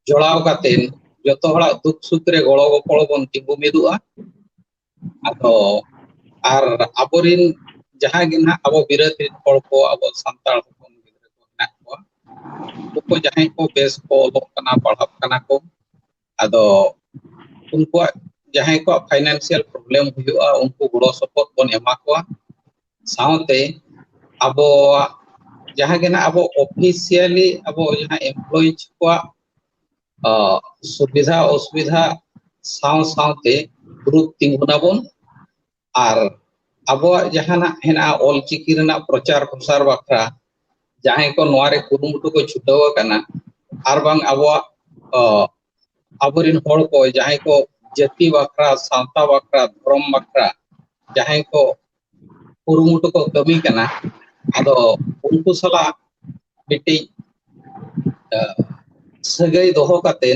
ᱡᱚᱲᱟᱣ ᱠᱟᱛᱮ ᱡᱚᱛᱚ ᱦᱚᱲᱟᱜ ᱫᱩᱠ ᱥᱩᱠ ᱨᱮ ᱜᱚᱲᱚ ᱜᱚᱯᱚᱲᱚ ᱵᱚᱱ ᱛᱤᱸᱜᱩ ᱢᱤᱫᱚᱜᱼᱟ᱾ ᱟᱫᱚ ᱟᱨ ᱟᱵᱚᱨᱤᱱ ᱡᱟᱦᱟᱸᱭ ᱜᱮ ᱱᱟᱦᱟᱜ ᱟᱵᱚ ᱵᱤᱨᱟᱹᱫ ᱨᱤᱱ ᱦᱚᱲ ᱠᱚ, ᱟᱵᱚ ᱥᱟᱱᱛᱟᱲ ᱦᱚᱯᱚᱱ ᱜᱤᱫᱽᱨᱟᱹ ᱠᱚ ᱢᱮᱱᱟᱜ ᱠᱚᱣᱟ, ᱩᱱᱠᱩ ᱠᱚ ᱡᱟᱦᱟᱸᱭ ᱠᱚ ᱵᱮᱥ ᱠᱚ ᱚᱞᱚᱜ ᱠᱟᱱᱟ, ᱯᱟᱲᱦᱟᱜ ᱠᱟᱱᱟ ᱠᱚ, ᱟᱫᱚ ᱩᱱᱠᱩᱣᱟᱜ ᱡᱟᱦᱟᱸᱭ ᱠᱚᱣᱟᱜ ᱯᱷᱟᱭᱱᱟᱱᱥᱤᱭᱟᱞ ᱯᱨᱚᱵᱞᱮᱢ ᱦᱩᱭᱩᱜᱼᱟ, ᱩᱱᱠᱩ ᱜᱚᱲᱚ ᱥᱚᱯᱚᱦᱚᱫ ᱵᱚᱱ ᱮᱢᱟ ᱠᱚᱣᱟ᱾ ᱥᱟᱶᱛᱮ ᱟᱵᱚᱣᱟᱜ ᱡᱟᱦᱟᱸ ᱜᱮ ᱱᱟᱦᱟᱜ ᱟᱵᱚ ᱚᱯᱷᱤᱥᱤᱭᱟᱞᱤ ᱟᱵᱚ ᱡᱟᱦᱟᱸ ᱮᱢᱯᱞᱚᱭᱤᱡᱽ ᱠᱚᱣᱟᱜ, ᱟ, ᱥᱩᱵᱤᱫᱷᱟ ᱚᱥᱩᱵᱤᱫᱷᱟ ᱥᱟᱶ ᱥᱟᱶᱛᱮ ᱜᱨᱩᱯ ᱛᱤᱸᱜᱩᱱᱟᱵᱚᱱ᱾ ᱟᱨ ᱟᱵᱚᱣᱟᱜ ᱡᱟᱦᱟᱱᱟᱜ ᱦᱮᱱᱟᱜᱼᱟ ᱚᱞᱪᱤᱠᱤ ᱨᱮᱱᱟᱜ ᱯᱨᱚᱪᱟᱨ ᱯᱨᱚᱥᱟᱨ ᱵᱟᱠᱷᱨᱟ ᱡᱟᱦᱟᱸᱭ ᱠᱚ ᱱᱚᱣᱟ ᱨᱮ ᱠᱩᱨᱩᱢᱩᱴᱩ ᱠᱚ ᱪᱷᱩᱴᱟᱹᱣ ᱟᱠᱟᱱᱟ, ᱟᱨ ᱵᱟᱝ ᱟᱵᱚᱣᱟᱜ, ᱚ, ᱟᱵᱚᱨᱤᱱ ᱦᱚᱲ ᱠᱚ ᱡᱟᱦᱟᱸᱭ ᱠᱚ ᱡᱟᱹᱛᱤ ᱵᱟᱠᱷᱨᱟ, ᱥᱟᱶᱛᱟ ᱵᱟᱠᱷᱨᱟ, ᱫᱷᱚᱨᱚᱢ ᱵᱟᱠᱷᱨᱟ ᱡᱟᱦᱟᱸᱭ ᱠᱚ ᱠᱩᱨᱩᱢᱩᱴᱩ ᱠᱚ ᱠᱟᱹᱢᱤ ᱠᱟᱱᱟ, ᱟᱫᱚ ᱩᱱᱠᱩ ᱥᱟᱞᱟᱜ ᱢᱤᱫᱴᱤᱡ ᱥᱟᱹᱜᱟᱹᱭ ᱫᱚᱦᱚ ᱠᱟᱛᱮ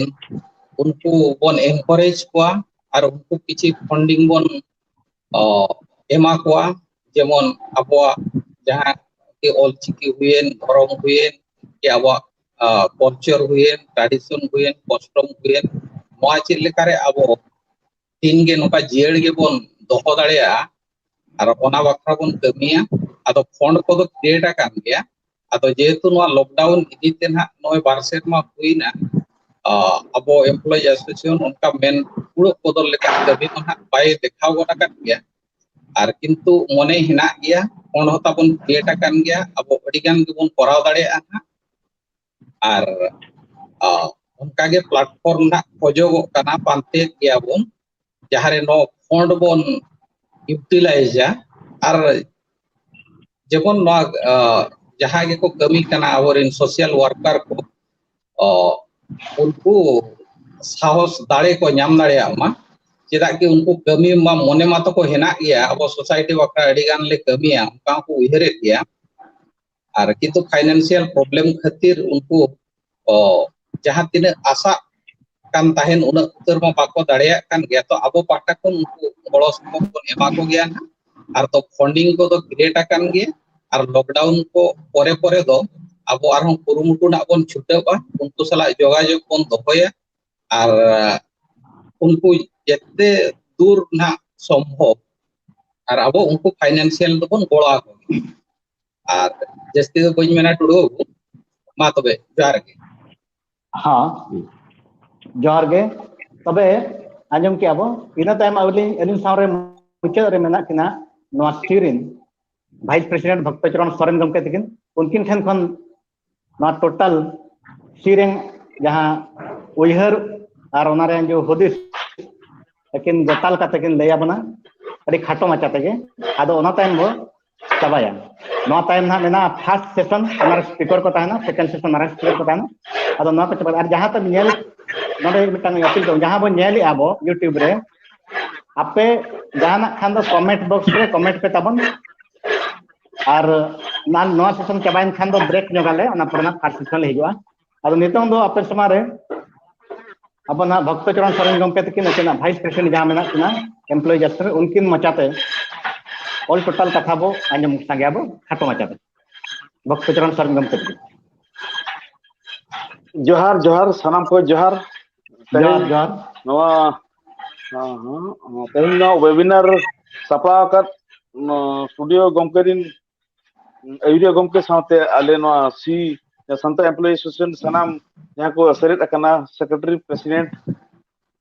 ᱩᱱᱠᱩ ᱵᱚᱱ ᱮᱱᱠᱟᱨᱮᱡᱽ ᱠᱚᱣᱟ ᱟᱨ ᱩᱱᱠᱩ ᱠᱤᱪᱷᱤ ᱯᱷᱟᱱᱰᱤᱝ ᱵᱚᱱ ᱮᱢᱟ ᱠᱚᱣᱟ᱾ ᱡᱮᱢᱚᱱ ᱟᱵᱚᱣᱟᱜ ᱡᱟᱦᱟᱸ ᱠᱤ ᱚᱞᱪᱤᱠᱤ ᱦᱩᱭᱮᱱ, ᱫᱷᱚᱨᱚᱢ ᱦᱩᱭᱮᱱ, ᱠᱤ ᱟᱵᱚᱣᱟᱜ ᱠᱟᱞᱪᱟᱨ ᱦᱩᱭᱮᱱ, ᱴᱨᱟᱰᱤᱥᱚᱱ ᱦᱩᱭᱮᱱ, ᱠᱟᱥᱴᱚᱢ ᱦᱩᱭᱮᱱ, ᱱᱚᱣᱟ ᱪᱮᱫ ᱞᱮᱠᱟᱨᱮ ᱟᱵᱚ ᱫᱤᱱᱜᱮ ᱱᱚᱝᱠᱟ ᱡᱤᱭᱟᱹᱲ ᱜᱮᱵᱚᱱ ᱫᱚᱦᱚ ᱫᱟᱲᱮᱭᱟᱜᱼᱟ, ᱟᱨ ᱚᱱᱟ ᱵᱟᱠᱷᱨᱟ ᱵᱚᱱ ᱠᱟᱹᱢᱤᱭᱟ᱾ ᱟᱫᱚ ᱯᱷᱚᱱᱰ ᱠᱚᱫᱚ ᱠᱨᱤᱭᱮᱴ ᱟᱠᱟᱱ ᱜᱮᱭᱟ᱾ ᱟᱫᱚ ᱡᱮᱦᱮᱛᱩ ᱱᱚᱣᱟ ᱞᱚᱠᱰᱟᱣᱩᱱ ᱤᱫᱤ ᱛᱮ ᱱᱟᱦᱟᱜ ᱱᱚᱜᱼᱚᱭ ᱵᱟᱨ ᱥᱮᱨᱢᱟ ᱦᱩᱭᱱᱟ, ᱟᱵᱚ ᱮᱢᱯᱞᱚᱭᱤᱡᱽ ᱮᱥᱳᱥᱤᱭᱮᱥᱚᱱ ᱚᱱᱠᱟ ᱢᱮᱱ ᱠᱩᱲᱟᱹᱜ ᱵᱚᱫᱚᱞ ᱞᱮᱠᱟᱱ ᱠᱟᱹᱢᱤ ᱫᱚ ᱱᱟᱦᱟᱜ ᱵᱟᱭ ᱫᱮᱠᱷᱟᱣ ᱜᱚᱫ ᱟᱠᱟᱫ ᱜᱮᱭᱟ᱾ ᱟᱨ ᱠᱤᱱᱛᱩ ᱢᱚᱱᱮ ᱦᱮᱱᱟᱜ ᱜᱮᱭᱟ, ᱯᱷᱚᱱᱰ ᱦᱚᱸ ᱛᱟᱵᱚᱱ ᱠᱨᱤᱭᱮᱴ ᱟᱠᱟᱱ ᱜᱮᱭᱟ, ᱟᱵᱚ ᱟᱹᱰᱤ ᱜᱟᱱ ᱜᱮᱵᱚᱱ ᱠᱚᱨᱟᱣ ᱫᱟᱲᱮᱭᱟᱜᱼᱟ ᱱᱟᱦᱟᱜ᱾ ᱟᱨ ᱚᱱᱠᱟᱜᱮ ᱯᱞᱟᱴᱯᱷᱚᱨᱢ ᱱᱟᱦᱟᱜ ᱠᱷᱚᱡᱚᱜᱚᱜ ᱠᱟᱱᱟ, ᱯᱟᱱᱛᱮᱭᱮᱫ ᱜᱮᱭᱟ ᱵᱚᱱ, ᱡᱟᱦᱟᱸᱨᱮ ᱱᱚᱣᱟ ᱯᱷᱚᱱᱰ ᱵᱚᱱ ᱤᱭᱩᱴᱤᱞᱟᱭᱤᱡᱟ᱾ ᱟᱨ ᱡᱮᱢᱚᱱ ᱱᱚᱣᱟ ᱡᱟᱦᱟᱸ ᱜᱮᱠᱚ ᱠᱟᱹᱢᱤ ᱠᱟᱱᱟ ᱟᱵᱚᱨᱮᱱ ᱥᱳᱥᱟᱞ ᱣᱟᱨᱠᱟᱨ ᱠᱚ, ᱩᱱᱠᱩ ᱥᱟᱦᱚᱥ ᱫᱟᱲᱮ ᱠᱚ ᱧᱟᱢ ᱫᱟᱲᱮᱭᱟᱜ ᱢᱟ᱾ ᱪᱮᱫᱟᱜ ᱠᱤ ᱩᱱᱠᱩ ᱠᱟᱹᱢᱤ ᱢᱟ ᱢᱚᱱᱮ ᱢᱟ ᱛᱟᱠᱚ ᱦᱮᱱᱟᱜ ᱜᱮᱭᱟ, ᱟᱵᱚ ᱥᱳᱥᱟᱭᱴᱤ ᱵᱟᱠᱷᱨᱟ ᱟᱹᱰᱤ ᱜᱟᱱ ᱞᱮ ᱠᱟᱹᱢᱤᱭᱟ, ᱚᱱᱠᱟ ᱦᱚᱸᱠᱚ ᱩᱭᱦᱟᱹᱨᱮᱫ ᱜᱮᱭᱟ᱾ ᱟᱨ ᱠᱤᱱᱛᱩ ᱯᱷᱟᱭᱱᱟᱱᱥᱤᱭᱟᱞ ᱯᱨᱚᱵᱞᱮᱢ ᱠᱷᱟᱹᱛᱤᱨ ᱩᱱᱠᱩ ᱡᱟᱦᱟᱸ ᱛᱤᱱᱟᱹᱜ ᱟᱥᱟᱜ ᱠᱟᱱ ᱛᱟᱦᱮᱱ ᱩᱱᱟᱹᱜ ᱩᱛᱟᱹᱨ ᱢᱟ ᱵᱟᱠᱚ ᱫᱟᱲᱮᱭᱟᱜ ᱠᱟᱱ ᱜᱮᱭᱟ᱾ ᱛᱚ ᱟᱵᱚ ᱯᱟᱦᱴᱟ ᱠᱷᱚᱱ ᱩᱱᱠᱩ ᱜᱚᱲᱚ ᱥᱚᱯᱚᱦᱚᱫ ᱵᱚᱱ ᱮᱢᱟ ᱠᱚᱜᱮᱭᱟ ᱱᱟᱦᱟᱜ᱾ ᱟᱨ ᱛᱚ ᱯᱷᱟᱱᱰᱤᱝ ᱠᱚᱫᱚ ᱠᱨᱤᱭᱮᱴ ᱟᱠᱟᱱ ᱜᱮᱭᱟ᱾ ᱟᱨ ᱞᱚᱠᱰᱟᱣᱩᱱ ᱠᱚ ᱯᱚᱨᱮ ᱯᱚᱨᱮ ᱫᱚ ᱟᱵᱚ ᱟᱨᱦᱚᱸ ᱠᱩᱨᱩᱢᱩᱴᱩ ᱱᱟᱜ ᱵᱚᱱ ᱪᱷᱩᱴᱟᱹᱜᱼᱟ, ᱩᱱᱠᱩ ᱥᱟᱞᱟᱜ ᱡᱳᱜᱟᱡᱳᱜᱽ ᱵᱚᱱ ᱫᱚᱦᱚᱭᱟ᱾ ᱟᱨ ᱩᱱᱠᱩ ᱡᱮᱛᱮ ᱫᱩᱨ ᱱᱟᱜ ᱥᱚᱢᱵᱷᱚᱵ ᱟᱨ ᱟᱵᱚ ᱩᱱᱠᱩ ᱯᱷᱟᱭᱱᱟᱱᱥᱤᱭᱟᱞ ᱫᱚᱵᱚᱱ ᱜᱚᱲᱚ ᱟᱠᱚ ᱜᱮᱭᱟ᱾ ᱟᱨ ᱡᱟᱹᱥᱛᱤ ᱫᱚ ᱵᱟᱹᱧ ᱢᱮᱱᱟ ᱴᱩᱰᱩ ᱵᱟᱹᱵᱩ, ᱢᱟ ᱛᱚᱵᱮ ᱡᱚᱦᱟᱨ ᱜᱮ᱾ ᱦᱮᱸ, ᱡᱚᱦᱟᱨ ᱜᱮ᱾ ᱛᱚᱵᱮ ᱟᱸᱡᱚᱢ ᱠᱮᱜᱼᱟ ᱵᱚ, ᱤᱱᱟᱹ ᱛᱟᱭᱚᱢ ᱟᱹᱞᱤᱧ ᱟᱹᱞᱤᱧ ᱥᱟᱶ ᱨᱮ ᱢᱩᱪᱟᱹᱫ ᱨᱮ ᱢᱮᱱᱟᱜ ᱠᱤᱱᱟ ᱱᱚᱣᱟ ᱥᱤᱴᱤ ᱨᱮᱱ ᱵᱷᱟᱭᱤᱥ ᱯᱨᱮᱥᱤᱰᱮᱱᱴ ᱵᱷᱚᱠᱛᱚ ᱪᱚᱨᱚᱱ ᱥᱚᱨᱮᱱ ᱜᱚᱢᱠᱮ ᱛᱟᱹᱠᱤᱱ᱾ ᱩᱱᱠᱤᱱ ᱴᱷᱮᱱ ᱠᱷᱚᱱ ᱱᱚᱣᱟ ᱴᱳᱴᱟᱞ ᱥᱤᱴᱤ ᱨᱮᱱ ᱡᱟᱦᱟᱸ ᱩᱭᱦᱟᱹᱨ ᱟᱨ ᱚᱱᱟ ᱨᱮᱱ ᱡᱮ ᱦᱩᱫᱤᱥ ᱛᱟᱹᱠᱤᱱ ᱜᱚᱴᱟ ᱞᱮᱠᱟ ᱛᱮᱠᱤᱱ ᱞᱟᱹᱭ ᱟᱵᱚᱱᱟ ᱟᱹᱰᱤ ᱠᱷᱟᱴᱚ ᱢᱟᱪᱷᱟ ᱛᱮᱜᱮ᱾ ᱟᱫᱚ ᱚᱱᱟ ᱛᱟᱭᱚᱢ ᱵᱚ ᱪᱟᱵᱟᱭᱟ᱾ ᱱᱚᱣᱟ ᱛᱟᱭᱚᱢ ᱱᱟᱦᱟᱜ ᱢᱮᱱᱟᱜᱼᱟ ᱯᱷᱟᱥᱴ ᱥᱮᱥᱚᱱ, ᱚᱱᱟ ᱨᱮ ᱥᱯᱤᱠᱟᱨ ᱠᱚ ᱛᱟᱦᱮᱱᱟ, ᱥᱮᱠᱮᱱᱰ ᱥᱮᱥᱚᱱ, ᱚᱱᱟ ᱨᱮ ᱥᱯᱤᱠᱟᱨ ᱠᱚ ᱛᱟᱦᱮᱱᱟ᱾ ᱟᱫᱚ ᱱᱚᱣᱟ ᱠᱚ ᱪᱟᱵᱟ, ᱟᱨ ᱡᱟᱦᱟᱸ ᱛᱮᱢ ᱧᱮᱞ, ᱱᱚᱰᱮ ᱢᱤᱫᱴᱟᱝ ᱟᱹᱯᱤᱞ ᱛᱟᱵᱚᱱ, ᱡᱟᱦᱟᱸ ᱵᱚᱱ ᱧᱮᱞᱮᱜᱼᱟ ᱟᱵᱚ ᱭᱩᱴᱩᱵᱽ ᱨᱮ, ᱟᱯᱮ ᱡᱟᱦᱟᱱᱟᱜ ᱠᱷᱟᱱ ᱫᱚ ᱠᱚᱢᱮᱱᱴ ᱵᱚᱠᱥ ᱨᱮ ᱠᱚᱢᱮᱱᱴ ᱯᱮ ᱛᱟᱵᱚᱱ᱾ ᱟᱨ ᱱᱚᱣᱟ ᱥᱮᱥᱚᱱ ᱪᱟᱵᱟᱭᱮᱱ ᱠᱷᱟᱱ ᱫᱚ ᱵᱨᱮᱠ ᱧᱚᱜᱟᱞᱮ, ᱚᱱᱟ ᱯᱚᱨᱮ ᱱᱟᱜ ᱛᱷᱟᱨᱰ ᱥᱮᱥᱚᱱ ᱞᱮ ᱦᱤᱡᱩᱜᱼᱟ᱾ ᱟᱫᱚ ᱱᱤᱛᱚᱝ ᱫᱚ ᱟᱯᱮ ᱥᱟᱢᱟᱝ ᱨᱮ ᱟᱵᱚ ᱱᱟᱦᱟᱜ ᱵᱷᱚᱠᱛᱚ ᱪᱚᱨᱚᱱ ᱥᱚᱨᱮᱱ ᱜᱚᱢᱠᱮ ᱛᱟᱹᱠᱤᱱ ᱱᱟᱥᱮᱱᱟᱜ ᱵᱷᱟᱭᱤᱥ ᱯᱨᱮᱥᱤᱰᱮᱱᱴ ᱡᱟᱦᱟᱸ ᱢᱮᱱᱟᱜ ᱠᱤᱱᱟ ᱮᱢᱯᱞᱚᱭᱤᱡ ᱟᱥᱨᱮ, ᱩᱱᱠᱤᱱ ᱢᱚᱪᱟᱛᱮ ᱚᱞ ᱴᱳᱴᱟᱞ ᱠᱟᱛᱷᱟ ᱵᱚ ᱟᱸᱡᱚᱢ ᱥᱟᱸᱜᱮᱭᱟ ᱵᱚ ᱠᱷᱟᱴᱚ ᱢᱟᱪᱟᱛᱮ᱾ ᱵᱷᱚᱠᱛᱚ ᱪᱚᱨᱚᱱ ᱥᱚᱨᱮᱱ ᱜᱚᱢᱠᱮ ᱛᱟᱹᱠᱤᱱ᱾ ᱡᱚᱦᱟᱨ ᱡᱚᱦᱟᱨ, ᱥᱟᱱᱟᱢ ᱠᱚ ᱡᱚᱦᱟᱨ᱾ ᱡᱚᱦᱟᱨ ᱡᱚᱦᱟᱨ᱾ ᱱᱚᱣᱟ ᱦᱮᱸ, ᱦᱮᱸ, ᱛᱮᱦᱮᱧ ᱱᱚᱣᱟ ᱣᱮᱵᱤᱱᱟᱨ ᱥᱟᱯᱲᱟᱣ ᱟᱠᱟᱫ ᱱᱚᱣᱟ ᱥᱴᱩᱰᱤᱭᱳ ᱜᱚᱢᱠᱮ ᱨᱤᱱ ᱟᱹᱭᱩᱨᱤᱭᱟᱹ ᱜᱚᱢᱠᱮ ᱥᱟᱶᱛᱮ ᱟᱞᱮ ᱱᱚᱣᱟ ᱥᱤ ᱥᱟᱱᱛᱟᱲ ᱮᱢᱯᱞᱚᱭᱤ ᱮᱥᱳᱥᱤᱭᱮᱥᱚᱱ ᱥᱟᱱᱟᱢ ᱡᱟᱦᱟᱸ ᱠᱚ ᱥᱮᱞᱮᱫ ᱟᱠᱟᱱᱟ, ᱥᱮᱠᱨᱮᱴᱟᱨᱤ, ᱯᱨᱮᱥᱤᱰᱮᱱᱴ,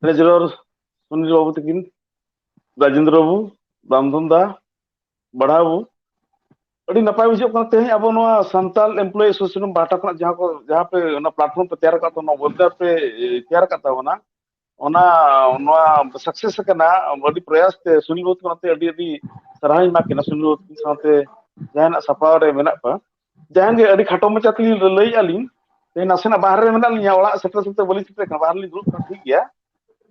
ᱴᱨᱮᱡᱟᱨᱟᱨ ᱥᱩᱱᱤᱞ ᱵᱟᱹᱵᱩ ᱛᱟᱹᱠᱤᱱ, ᱨᱟᱡᱮᱱᱫᱨᱚ ᱵᱟᱹᱵᱩ, ᱵᱟᱢᱫᱷᱚᱱ ᱫᱟ, ᱵᱟᱲᱦᱟᱣ ᱵᱟᱹᱵᱩ, ᱟᱹᱰᱤ ᱱᱟᱯᱟᱭ ᱵᱩᱡᱷᱟᱹᱜ ᱠᱟᱱᱟ ᱛᱮᱦᱮᱧ ᱟᱵᱚ ᱱᱚᱣᱟ ᱥᱟᱱᱛᱟᱲ ᱮᱢᱯᱞᱚᱭᱤ ᱮᱥᱳᱥᱤᱭᱮᱥᱚᱱ ᱯᱟᱦᱴᱟ ᱠᱷᱚᱱᱟᱜ ᱡᱟᱦᱟᱸ ᱠᱚ ᱡᱟᱦᱟᱸ ᱯᱮ ᱚᱱᱟ ᱯᱞᱟᱴᱯᱷᱚᱨᱢ ᱯᱮ ᱛᱮᱭᱟᱨ ᱟᱠᱟᱫ ᱛᱟᱵᱚᱱᱟ, ᱣᱮᱵᱤᱱᱟᱨ ᱯᱮ ᱮ, ᱛᱮᱭᱟᱨ ᱟᱠᱟᱫ ᱛᱟᱵᱚᱱᱟ, ᱚᱱᱟ ᱱᱚᱣᱟ ᱥᱟᱠᱥᱮᱥ ᱟᱠᱟᱱᱟ ᱟᱹᱰᱤ ᱯᱨᱚᱭᱟᱥ ᱛᱮ᱾ ᱥᱩᱱᱤᱞ ᱵᱟᱹᱵᱩ ᱛᱟᱹᱠᱤᱱ ᱟᱹᱰᱤ ᱟᱹᱰᱤ ᱥᱟᱨᱦᱟᱣ ᱤᱧ ᱮᱢᱟ ᱠᱤᱱᱟ᱾ ᱥᱩᱱᱤᱞ ᱵᱟᱹᱵᱩ ᱛᱟᱹᱠᱤᱱ ᱥᱟᱶᱛᱮ ᱡᱟᱦᱟᱸᱭ ᱱᱟᱜ ᱥᱟᱯᱲᱟᱣ ᱨᱮ ᱢᱮᱱᱟᱜ ᱠᱚᱣᱟ, ᱡᱟᱦᱟᱸ ᱜᱮ ᱟᱹᱰᱤ ᱠᱷᱟᱴᱚ ᱢᱟᱪᱷᱟ ᱛᱮᱞᱤᱧ ᱞᱟᱹᱭᱮᱫᱼᱟ ᱞᱤᱧ, ᱛᱮᱦᱮᱧ ᱱᱟᱥᱮᱱᱟᱜ ᱵᱟᱦᱨᱮ ᱨᱮ ᱢᱮᱱᱟᱜ ᱞᱤᱧᱟ, ᱚᱲᱟᱜ ᱥᱮᱴᱮᱨ ᱥᱮᱴᱮᱨ ᱵᱟᱹᱞᱤᱧ ᱥᱮᱴᱮᱨ ᱠᱟᱱᱟ, ᱵᱟᱦᱨᱮ ᱞᱤᱧ ᱫᱩᱲᱩᱵ ᱠᱟᱱᱟ, ᱴᱷᱤᱠ ᱜᱮᱭᱟ᱾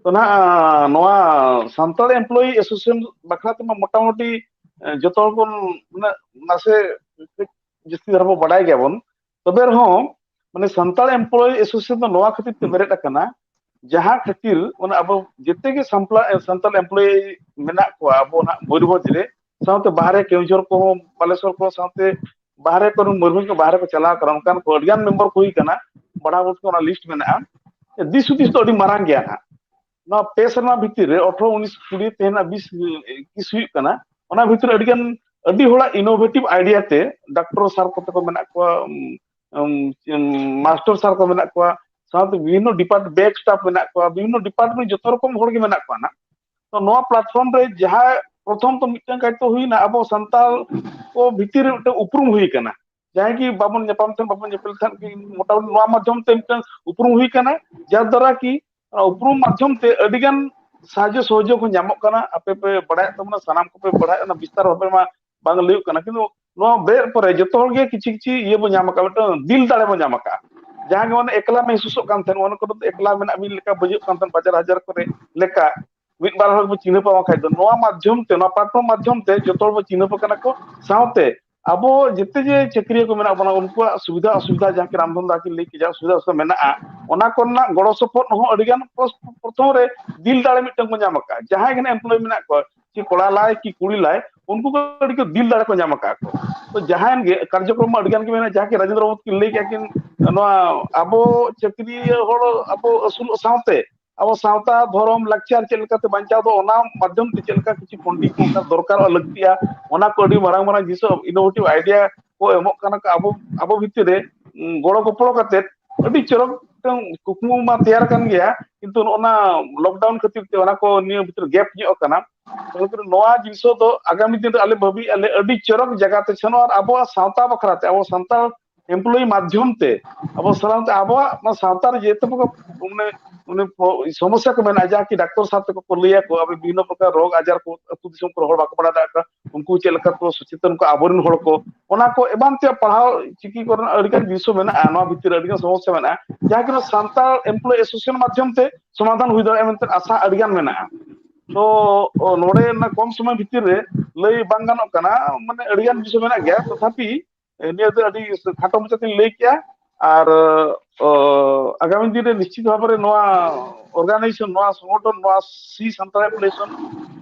ᱛᱚ ᱱᱟᱦᱟᱜ ᱱᱚᱣᱟ ᱥᱟᱱᱛᱟᱲ ᱮᱢᱯᱞᱚᱭᱤ ᱮᱥᱳᱥᱤᱭᱮᱥᱚᱱ ᱵᱟᱠᱷᱨᱟ ᱛᱮᱢᱟ ᱢᱚᱴᱟᱢᱩᱴᱤ ᱮ, ᱡᱚᱛᱚ ᱦᱚᱲ ᱵᱚᱱ ᱩᱱᱟᱹᱜ ᱱᱟᱥᱮ ᱠᱟᱹᱡ ᱡᱟᱹᱥᱛᱤ ᱫᱷᱟᱨᱟ ᱵᱚᱱ ᱵᱟᱰᱟᱭ ᱜᱮᱭᱟᱵᱚᱱ, ᱛᱚᱵᱮ ᱨᱮᱦᱚᱸ ᱢᱟᱱᱮ ᱥᱟᱱᱛᱟᱲ ᱮᱢᱯᱞᱚᱭᱤ ᱮᱥᱳᱥᱤᱭᱮᱥᱚᱱ ᱫᱚ ᱱᱚᱣᱟ ᱠᱷᱟᱹᱛᱤᱨ ᱛᱮ ᱵᱮᱨᱮᱫ ᱟᱠᱟᱱᱟ, ᱡᱟᱦᱟᱸ ᱠᱷᱟᱹᱛᱤᱨ ᱚᱱᱟ ᱟᱵᱚ ᱡᱮᱛᱮ ᱜᱮ ᱥᱟᱱᱛᱟᱲ ᱥᱟᱱᱛᱟᱲ ᱮᱢᱯᱞᱚᱭᱤ ᱢᱮᱱᱟᱜ ᱠᱚᱣᱟ ᱟᱵᱚ ᱱᱟᱦᱟᱜ ᱢᱚᱭᱩᱨᱵᱷᱚᱸᱡᱽ ᱨᱮ, ᱥᱟᱶᱛᱮ ᱵᱟᱦᱨᱮ ᱠᱮᱣᱡᱷᱚᱨ ᱠᱚᱦᱚᱸ, ᱵᱟᱞᱮᱥᱚᱨ ᱠᱚ, ᱥᱟᱶᱛᱮ ᱵᱟᱦᱨᱮ ᱠᱚᱨᱮᱱ ᱢᱚᱭᱩᱨᱵᱷᱚᱸᱡᱽ ᱠᱚ ᱵᱟᱦᱨᱮ ᱠᱚ ᱪᱟᱞᱟᱣ ᱠᱟᱱᱟ, ᱚᱱᱠᱟᱱ ᱠᱚ ᱟᱹᱰᱤᱜᱟᱱ ᱢᱮᱢᱵᱟᱨ ᱠᱚ ᱦᱩᱭ ᱠᱟᱱᱟ, ᱵᱟᱲᱟ ᱵᱩᱴ ᱠᱚ ᱚᱱᱟ ᱞᱤᱥᱴ ᱢᱮᱱᱟᱜᱼᱟ᱾ ᱫᱤᱥ ᱦᱩᱫᱤᱥ ᱫᱚ ᱟᱹᱰᱤ ᱢᱟᱨᱟᱝ ᱜᱮᱭᱟ ᱱᱟᱦᱟᱜ᱾ ᱱᱚᱣᱟ ᱯᱮ ᱥᱮᱨᱢᱟ ᱵᱷᱤᱛᱤᱨ ᱨᱮ ᱟᱴᱷᱨᱚ, ᱩᱱᱤᱥ, ᱠᱩᱲᱤ, ᱛᱮᱦᱮᱧ ᱵᱤᱥ, ᱮᱠᱤᱥ ᱦᱩᱭᱩᱜ ᱠᱟᱱᱟ, ᱚᱱᱟ ᱵᱷᱤᱛᱤᱨ ᱨᱮ ᱟᱹᱰᱤᱜᱟᱱ ᱟᱹᱰᱤ ᱦᱚᱲᱟᱜ ᱤᱱᱳᱵᱷᱮᱴᱤᱵᱷ ᱟᱭᱰᱤᱭᱟ ᱛᱮ ᱰᱟᱠᱴᱚᱨ ᱥᱟᱨ ᱠᱚᱛᱮ ᱠᱚ ᱢᱮᱱᱟᱜ ᱠᱚᱣᱟ, ᱩᱢ, ᱩᱢ, ᱢᱟᱥᱴᱟᱨ ᱥᱟᱨ ᱠᱚ ᱢᱮᱱᱟᱜ ᱠᱚᱣᱟ, ᱥᱟᱶᱛᱮ ᱵᱤᱵᱷᱤᱱᱱᱚ ᱰᱤᱯᱟᱨᱴ-, ᱵᱮᱠ ᱥᱴᱟᱯ ᱢᱮᱱᱟᱜ ᱠᱚᱣᱟ, ᱵᱤᱵᱷᱤᱱᱱᱚ ᱰᱤᱯᱟᱨᱴᱢᱮᱱᱴ ᱡᱚᱛᱚ ᱨᱚᱠᱚᱢ ᱦᱚᱲ ᱜᱮ ᱢᱮᱱᱟᱜ ᱠᱚᱣᱟ ᱱᱟᱜ᱾ ᱛᱚ ᱱᱚᱣᱟ ᱯᱞᱟᱴᱯᱷᱚᱨᱢ ᱨᱮ ᱡᱟᱦᱟᱸ ᱯᱨᱚᱛᱷᱚᱢ ᱛᱚ ᱢᱤᱫᱴᱟᱝ ᱠᱟᱡᱽ ᱛᱚ ᱦᱩᱭᱱᱟ, ᱟᱵᱚ ᱥᱟᱱᱛᱟᱲ ᱠᱚ ᱵᱷᱤᱛᱤᱨ ᱨᱮ ᱢᱤᱫᱴᱟᱝ ᱩᱯᱨᱩᱢ ᱦᱩᱭ ᱟᱠᱟᱱᱟ᱾ ᱡᱟᱦᱟᱸᱭ ᱜᱮ ᱵᱟᱵᱚᱱ ᱧᱟᱯᱟᱢ ᱛᱟᱦᱮᱸᱫ, ᱵᱟᱵᱚᱱ ᱧᱮᱯᱮᱞ ᱛᱟᱦᱮᱸᱫ, ᱢᱚᱴᱟᱢᱩᱴᱤ ᱱᱚᱣᱟ ᱢᱟᱫᱽᱫᱷᱚᱢ ᱛᱮ ᱢᱤᱫᱴᱟᱝ ᱩᱯᱨᱩᱢ ᱦᱩᱭ ᱟᱠᱟᱱᱟ, ᱡᱟᱨ ᱫᱣᱟᱨᱟ ᱠᱤ ᱚᱱᱟ ᱩᱯᱨᱩᱢ ᱢᱟᱫᱽᱫᱷᱚᱢ ᱛᱮ ᱟᱹᱰᱤᱜᱟᱱ ᱥᱟᱦᱟᱡᱽᱡᱚ ᱥᱚᱦᱚᱡᱳᱜᱽ ᱦᱚᱸ ᱧᱟᱢᱚᱜ ᱠᱟᱱᱟ᱾ ᱟᱯᱮ ᱯᱮ ᱵᱟᱲᱟᱭᱮᱫ ᱛᱟᱵᱚᱱᱟ, ᱥᱟᱱᱟᱢ ᱠᱚᱯᱮ ᱵᱟᱲᱟᱭᱮᱫ, ᱚᱱᱟ ᱵᱤᱥᱛᱟᱨ ᱵᱷᱟᱵᱮ ᱢᱟ ᱵᱟᱝ ᱞᱟᱹᱭᱚᱜ ᱠᱟᱱᱟ, ᱠᱤᱱᱛᱩ ᱱᱚᱣᱟ ᱵᱮᱨᱮᱫ ᱯᱚᱨᱮ ᱡᱚᱛᱚ ᱦᱚᱲ ᱜᱮ ᱠᱤᱪᱷᱩ ᱠᱤᱪᱷᱩ ᱤᱭᱟᱹ ᱵᱚᱱ ᱧᱟᱢ ᱟᱠᱟᱫᱼᱟ, ᱢᱤᱫᱴᱟᱝ ᱫᱤᱞ ᱫᱟᱲᱮ ᱵᱚᱱ ᱧᱟᱢ ᱟᱠᱟᱫᱼᱟ᱾ ᱡᱟᱦᱟᱸ ᱜᱮ ᱢᱟᱱᱮ ᱮᱠᱞᱟ ᱢᱮᱦᱥᱩᱥᱚᱜ ᱠᱟᱱ ᱛᱟᱦᱮᱸᱫ, ᱚᱱᱟ ᱠᱚᱨᱮ ᱫᱚ ᱮᱠᱞᱟ ᱢᱮᱱᱟᱜ ᱢᱤᱫ ᱞᱮᱠᱟ ᱵᱩᱡᱷᱟᱹᱜ ᱠᱟᱱ ᱛᱟᱦᱮᱸᱫ, ᱵᱟᱡᱟᱨ ᱦᱟᱡᱟᱨ ᱠᱚᱨᱮ ᱞᱮᱠᱟ ᱢᱤᱫ ᱵᱟᱨ ᱦᱚᱲ ᱵᱚ ᱪᱤᱱᱦᱟᱹᱯ ᱟᱠᱚ ᱠᱷᱟᱡ ᱫᱚ, ᱱᱚᱣᱟ ᱢᱟᱫᱽᱫᱷᱚᱢ ᱛᱮ, ᱱᱚᱣᱟ ᱯᱞᱟᱴᱯᱷᱚᱨᱢ ᱢᱟᱫᱽᱫᱷᱚᱢ ᱛᱮ ᱡᱚᱛᱚ ᱦᱚᱲ ᱵᱚ ᱪᱤᱱᱦᱟᱹᱯ ᱟᱠᱟᱱᱟ ᱠᱚ᱾ ᱥᱟᱶᱛᱮ ᱟᱵᱚ ᱡᱮᱛᱮ ᱡᱮ ᱪᱟᱹᱠᱨᱤᱭᱟᱹ ᱠᱚ ᱢᱮᱱᱟᱜ ᱵᱚᱱᱟ, ᱩᱱᱠᱩᱣᱟᱜ ᱥᱩᱵᱤᱫᱷᱟ ᱚᱥᱩᱵᱤᱫᱷᱟ, ᱡᱟᱦᱟᱸ ᱠᱤ ᱨᱟᱢᱫᱷᱚᱱ ᱫᱟ ᱠᱤᱱ ᱞᱟᱹᱭ ᱠᱮᱫᱟ, ᱥᱩᱵᱤᱫᱷᱟ ᱚᱥᱩᱵᱤᱫᱷᱟ ᱢᱮᱱᱟᱜᱼᱟ, ᱚᱱᱟ ᱠᱚᱨᱮᱱᱟᱜ ᱜᱚᱲᱚ ᱥᱚᱯᱚᱦᱚᱫ ᱦᱚᱸ ᱟᱹᱰᱤ ᱜᱟᱱ ᱯᱨᱚᱥ-, ᱯᱨᱚᱛᱷᱚᱢ ᱨᱮ ᱫᱤᱞ ᱫᱟᱲᱮ ᱢᱤᱫᱴᱟᱝ ᱠᱚ ᱧᱟᱢ ᱟᱠᱟᱫᱼᱟ᱾ ᱡᱟᱦᱟᱸᱭ ᱜᱮ ᱱᱟᱜ ᱮᱢᱯᱞᱚᱭ ᱢᱮᱱᱟᱜ ᱠᱚᱣᱟ, ᱪᱮ ᱠᱚᱲᱟ ᱞᱟᱭ ᱠᱤ ᱠᱩᱲᱤ ᱞᱟᱭ, ᱩᱱᱠᱩ ᱠᱚ ᱟᱹᱰᱤ ᱠᱚ ᱫᱤᱞ ᱫᱟᱲᱮ ᱠᱚ ᱧᱟᱢ ᱟᱠᱟᱫ ᱠᱚ᱾ ᱛᱚ ᱡᱟᱦᱟᱸᱭ ᱜᱮ ᱠᱟᱨᱡᱚᱠᱨᱚᱢ ᱢᱟ ᱟᱹᱰᱤ ᱜᱟᱱ ᱜᱮ ᱢᱮᱱᱟᱜᱼᱟ, ᱡᱟᱦᱟᱸ ᱠᱤ ᱨᱟᱡᱮᱱᱫᱨᱚ ᱵᱟᱵᱩ ᱠᱤᱱ ᱞᱟᱹᱭ ᱠᱮᱫᱼᱟ ᱠᱤᱱ, ᱱᱚᱣᱟ ᱟᱵᱚ ᱪᱟᱹᱠᱨᱤᱭᱟᱹ ᱦᱚᱲ ᱟᱵᱚ ᱟᱹᱥᱩᱞᱚᱜ ᱥᱟᱶᱛᱮ ᱟᱵᱚ ᱥᱟᱶᱛᱟ, ᱫᱷᱚᱨᱚᱢ, ᱞᱟᱠᱪᱟᱨ ᱪᱮᱫ ᱞᱮᱠᱟᱛᱮ ᱵᱟᱧᱪᱟᱣ ᱫᱚ, ᱚᱱᱟ ᱢᱟᱫᱽᱫᱷᱚᱢ ᱛᱮ ᱪᱮᱫ ᱞᱮᱠᱟ ᱠᱤᱪᱷᱩ ᱯᱚᱱᱰᱤᱛ ᱠᱚ ᱚᱱᱠᱟ ᱫᱚᱨᱠᱟᱨᱚᱜᱼᱟ, ᱞᱟᱹᱠᱛᱤᱜᱼᱟ, ᱚᱱᱟ ᱠᱚ ᱟᱹᱰᱤ ᱢᱟᱨᱟᱝ ᱢᱟᱨᱟᱝ ᱡᱤᱱᱤᱥ innovative idea ᱠᱚ ᱮᱢᱚᱜ ᱠᱟᱱᱟ ᱠᱚ ᱟᱵᱚ, ᱟᱵᱚ ᱵᱷᱤᱛᱤᱨ ᱨᱮ, ᱩᱸ, ᱜᱚᱲᱚ ᱜᱚᱯᱚᱲᱚ ᱠᱟᱛᱮ ᱟᱹᱰᱤ ᱪᱚᱨᱚᱠ ᱢᱤᱫᱴᱟᱝ ᱠᱩᱠᱢᱩ ᱢᱟ ᱛᱮᱭᱟᱨ ᱟᱠᱟᱱ ᱜᱮᱭᱟ, ᱠᱤᱱᱛᱩ ᱱᱚᱜᱼᱚ ᱱᱟ lockdown ᱠᱷᱟᱹᱛᱤᱨ ᱛᱮ ᱚᱱᱟ ᱠᱚ ᱱᱤᱭᱟᱹ ᱵᱷᱤᱛᱤᱨ gap ᱧᱚᱜ ᱟᱠᱟᱱᱟ᱾ ᱱᱚᱣᱟ ᱡᱤᱱᱤᱥ ᱫᱚ ᱟᱜᱟᱢᱤ ᱫᱤᱱ ᱨᱮ ᱟᱞᱮ ᱵᱷᱟᱹᱵᱤ ᱟᱞᱮ ᱟᱹᱰᱤ ᱪᱚᱨᱚᱠ ᱡᱟᱭᱜᱟ ᱛᱮ ᱥᱮᱱᱚᱜ ᱟᱨ ᱟᱵᱚᱣᱟᱜ ᱥᱟᱶᱛᱟ ᱵᱟᱠᱷᱨᱟ ᱛᱮ, ᱟᱵᱚ ᱥᱟᱱᱛᱟᱲ ᱮᱢᱯᱞᱚᱭᱤ ᱢᱟᱫᱽᱫᱷᱚᱢ ᱛᱮ ᱟᱵᱚ ᱥᱟᱱᱟᱢ ᱛᱮ ᱟᱵᱚᱣᱟᱜ ᱱᱚᱣᱟ ᱥᱟᱶᱛᱟ ᱨᱮ ᱡᱮᱛᱮ ᱠᱚ ᱢᱟᱱᱮ, ᱢᱟᱱᱮ ᱯᱚ-, ᱥᱚᱢᱚᱥᱥᱟ ᱠᱚ ᱢᱮᱱᱟᱜᱼᱟ, ᱡᱟᱦᱟᱸ ᱠᱤ ᱰᱟᱠᱛᱚᱨ ᱥᱟᱶ ᱛᱮᱠᱚ ᱠᱚ ᱞᱟᱹᱭ ᱟᱠᱚ, ᱟᱵᱚ ᱵᱤᱵᱷᱤᱱᱱᱚ ᱯᱨᱚᱠᱟᱨ ᱨᱳᱜᱽ ᱟᱡᱟᱨ ᱠᱚ ᱟᱹᱛᱩ ᱫᱤᱥᱚᱢ ᱠᱚᱨᱮ ᱦᱚᱲ ᱵᱟᱠᱚ ᱵᱟᱲᱟᱭ ᱫᱟᱲᱮᱭᱟᱜ ᱠᱟᱱᱟ, ᱩᱱᱠᱩ ᱪᱮᱫ ᱞᱮᱠᱟ ᱠᱚ ᱥᱚᱪᱮᱛᱚᱱ ᱠᱚ, ᱟᱵᱚᱨᱮᱱ ᱦᱚᱲ ᱠᱚ, ᱚᱱᱟ ᱠᱚ ᱮᱢᱟᱱ ᱛᱮᱭᱟᱜ ᱯᱟᱲᱦᱟᱣ ᱪᱤᱠᱤ ᱠᱚᱨᱮᱱᱟᱜ ᱟᱹᱰᱤ ᱜᱟᱱ ᱡᱤᱱᱤᱥ ᱦᱚᱸ ᱢᱮᱱᱟᱜᱼᱟ᱾ ᱱᱚᱣᱟ ᱵᱷᱤᱛᱤᱨ ᱨᱮ ᱟᱹᱰᱤ ᱜᱟᱱ ᱥᱚᱢᱚᱥᱥᱟ ᱢᱮᱱᱟᱜᱼᱟ, ᱡᱟᱦᱟᱸ ᱠᱤ ᱱᱚᱣᱟ ᱥᱟᱱᱛᱟᱲ ᱮᱢᱯᱞᱚᱭ ᱮᱥᱳᱥᱤᱭᱮᱥᱚᱱ ᱢᱟᱫᱽᱫᱷᱚᱢ ᱛᱮ ᱥᱚᱢᱟᱫᱷᱟᱱ ᱦᱩᱭ ᱫᱟᱲᱮᱭᱟᱜᱼᱟ ᱢᱮᱱᱛᱮ ᱟᱥᱟ ᱟᱹᱰᱤ ᱜᱟᱱ ᱢᱮᱱᱟᱜᱼᱟ᱾ ᱛᱚ, ᱚ, ᱱᱚᱰᱮ ᱚᱱᱟ ᱠᱚᱢ ᱥᱚᱢᱚᱭ ᱵᱷᱤᱛᱤᱨ ᱨᱮ ᱞᱟᱹᱭ ᱵᱟᱝ ᱜᱟᱱᱚᱜ ᱠᱟᱱᱟ, ᱢᱟᱱᱮ ᱟᱹᱰᱤ ᱜᱟᱱ ᱵᱤᱥᱚᱭ ᱢᱮᱱᱟᱜ ᱜᱮᱭᱟ, ᱛᱚᱛᱷᱟᱯᱤ, ᱮ, ᱱᱤᱭᱟᱹ ᱫᱚ ᱟᱹᱰᱤ ᱠᱷᱟᱴᱚ ᱢᱟᱪᱷᱟ ᱛᱤᱧ ᱞᱟᱹᱭ ᱠᱮᱜᱼᱟ᱾ ᱟᱨ, ᱚ, ᱟᱜᱟᱢᱤ ᱫᱤᱱ ᱨᱮ ᱱᱤᱥᱪᱤᱛ ᱵᱷᱟᱵᱮ ᱨᱮ ᱱᱚᱣᱟ organization, ᱱᱚᱣᱟ ᱥᱚᱝᱜᱚᱴᱷᱚᱱ, ᱱᱚᱣᱟ ᱥᱤ ᱥᱟᱱᱛᱟᱲ ᱮᱯᱞᱤᱠᱮᱥᱚᱱ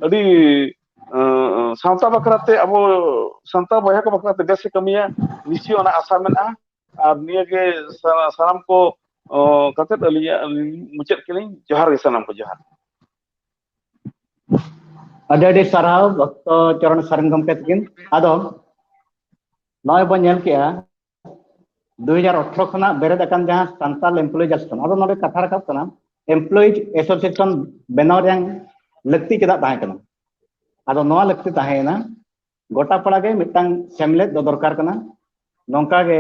ᱟᱹᱰᱤ, ᱚ, ᱥᱟᱶᱛᱟ ᱵᱟᱠᱷᱨᱟ ᱛᱮ, ᱟᱵᱚ ᱥᱟᱱᱛᱟᱲ ᱵᱚᱭᱦᱟ ᱠᱚ ᱵᱟᱠᱷᱨᱟ ᱛᱮ ᱵᱮᱥ ᱮ ᱠᱟᱹᱢᱤᱭᱟ, ᱱᱤᱥᱪᱚᱭ ᱚᱱᱟ ᱟᱥᱟ ᱢᱮᱱᱟᱜᱼᱟ᱾ ᱟᱨ ᱱᱤᱭᱟᱹ ᱜᱮ ᱥᱟ-, ᱥᱟᱱᱟᱢ ᱠᱚ, ᱚ, ᱠᱟᱛᱮᱫ ᱟᱹᱞᱤᱧᱟᱜ, ᱟᱹᱞᱤᱧ ᱢᱩᱪᱟᱹᱫ ᱠᱮᱫᱟᱞᱤᱧ᱾ ᱡᱚᱦᱟᱨ ᱜᱮ ᱥᱟᱱᱟᱢ ᱠᱚ, ᱡᱚᱦᱟᱨ᱾ ᱟᱹᱰᱤ ᱟᱹᱰᱤ ᱥᱟᱨᱦᱟᱣ ᱰᱚᱠᱴᱚᱨ ᱪᱚᱨᱚᱬ ᱥᱚᱨᱮᱱ ᱜᱚᱢᱠᱮ ᱛᱟᱹᱠᱤᱱ᱾ ᱟᱫᱚ ᱱᱚᱜᱼᱚᱭ ᱵᱚᱱ ᱧᱮᱞ ᱠᱮᱜᱼᱟ, ᱫᱩ ᱦᱟᱡᱟᱨ ᱟᱴᱷᱨᱚ ᱠᱷᱚᱱᱟᱜ ᱵᱮᱨᱮᱫ ᱟᱠᱟᱱ ᱡᱟᱦᱟᱸ ᱥᱟᱱᱛᱟᱲ ᱮᱢᱯᱞᱚᱭᱤᱡ ᱮᱥᱳᱥᱤᱭᱮᱥᱚᱱ, ᱟᱫᱚ ᱱᱚᱰᱮ ᱠᱟᱛᱷᱟ ᱨᱟᱠᱟᱵ ᱠᱟᱱᱟ, ᱮᱢᱯᱞᱚᱭᱤᱡ ᱮᱥᱳᱥᱤᱭᱮᱥᱚᱱ ᱵᱮᱱᱟᱣ ᱨᱮᱭᱟᱜ ᱞᱟᱹᱠᱛᱤ ᱪᱮᱫᱟᱜ ᱛᱟᱦᱮᱸ ᱠᱟᱱᱟ? ᱟᱫᱚ ᱱᱚᱣᱟ ᱞᱟᱹᱠᱛᱤ ᱛᱟᱦᱮᱸᱭᱮᱱᱟ, ᱜᱚᱴᱟ ᱯᱟᱲᱟ ᱜᱮ ᱢᱤᱫᱴᱟᱝ ᱥᱮᱢᱞᱮᱫ ᱫᱚ ᱫᱚᱨᱠᱟᱨ ᱠᱟᱱᱟ᱾ ᱱᱚᱝᱠᱟ ᱜᱮ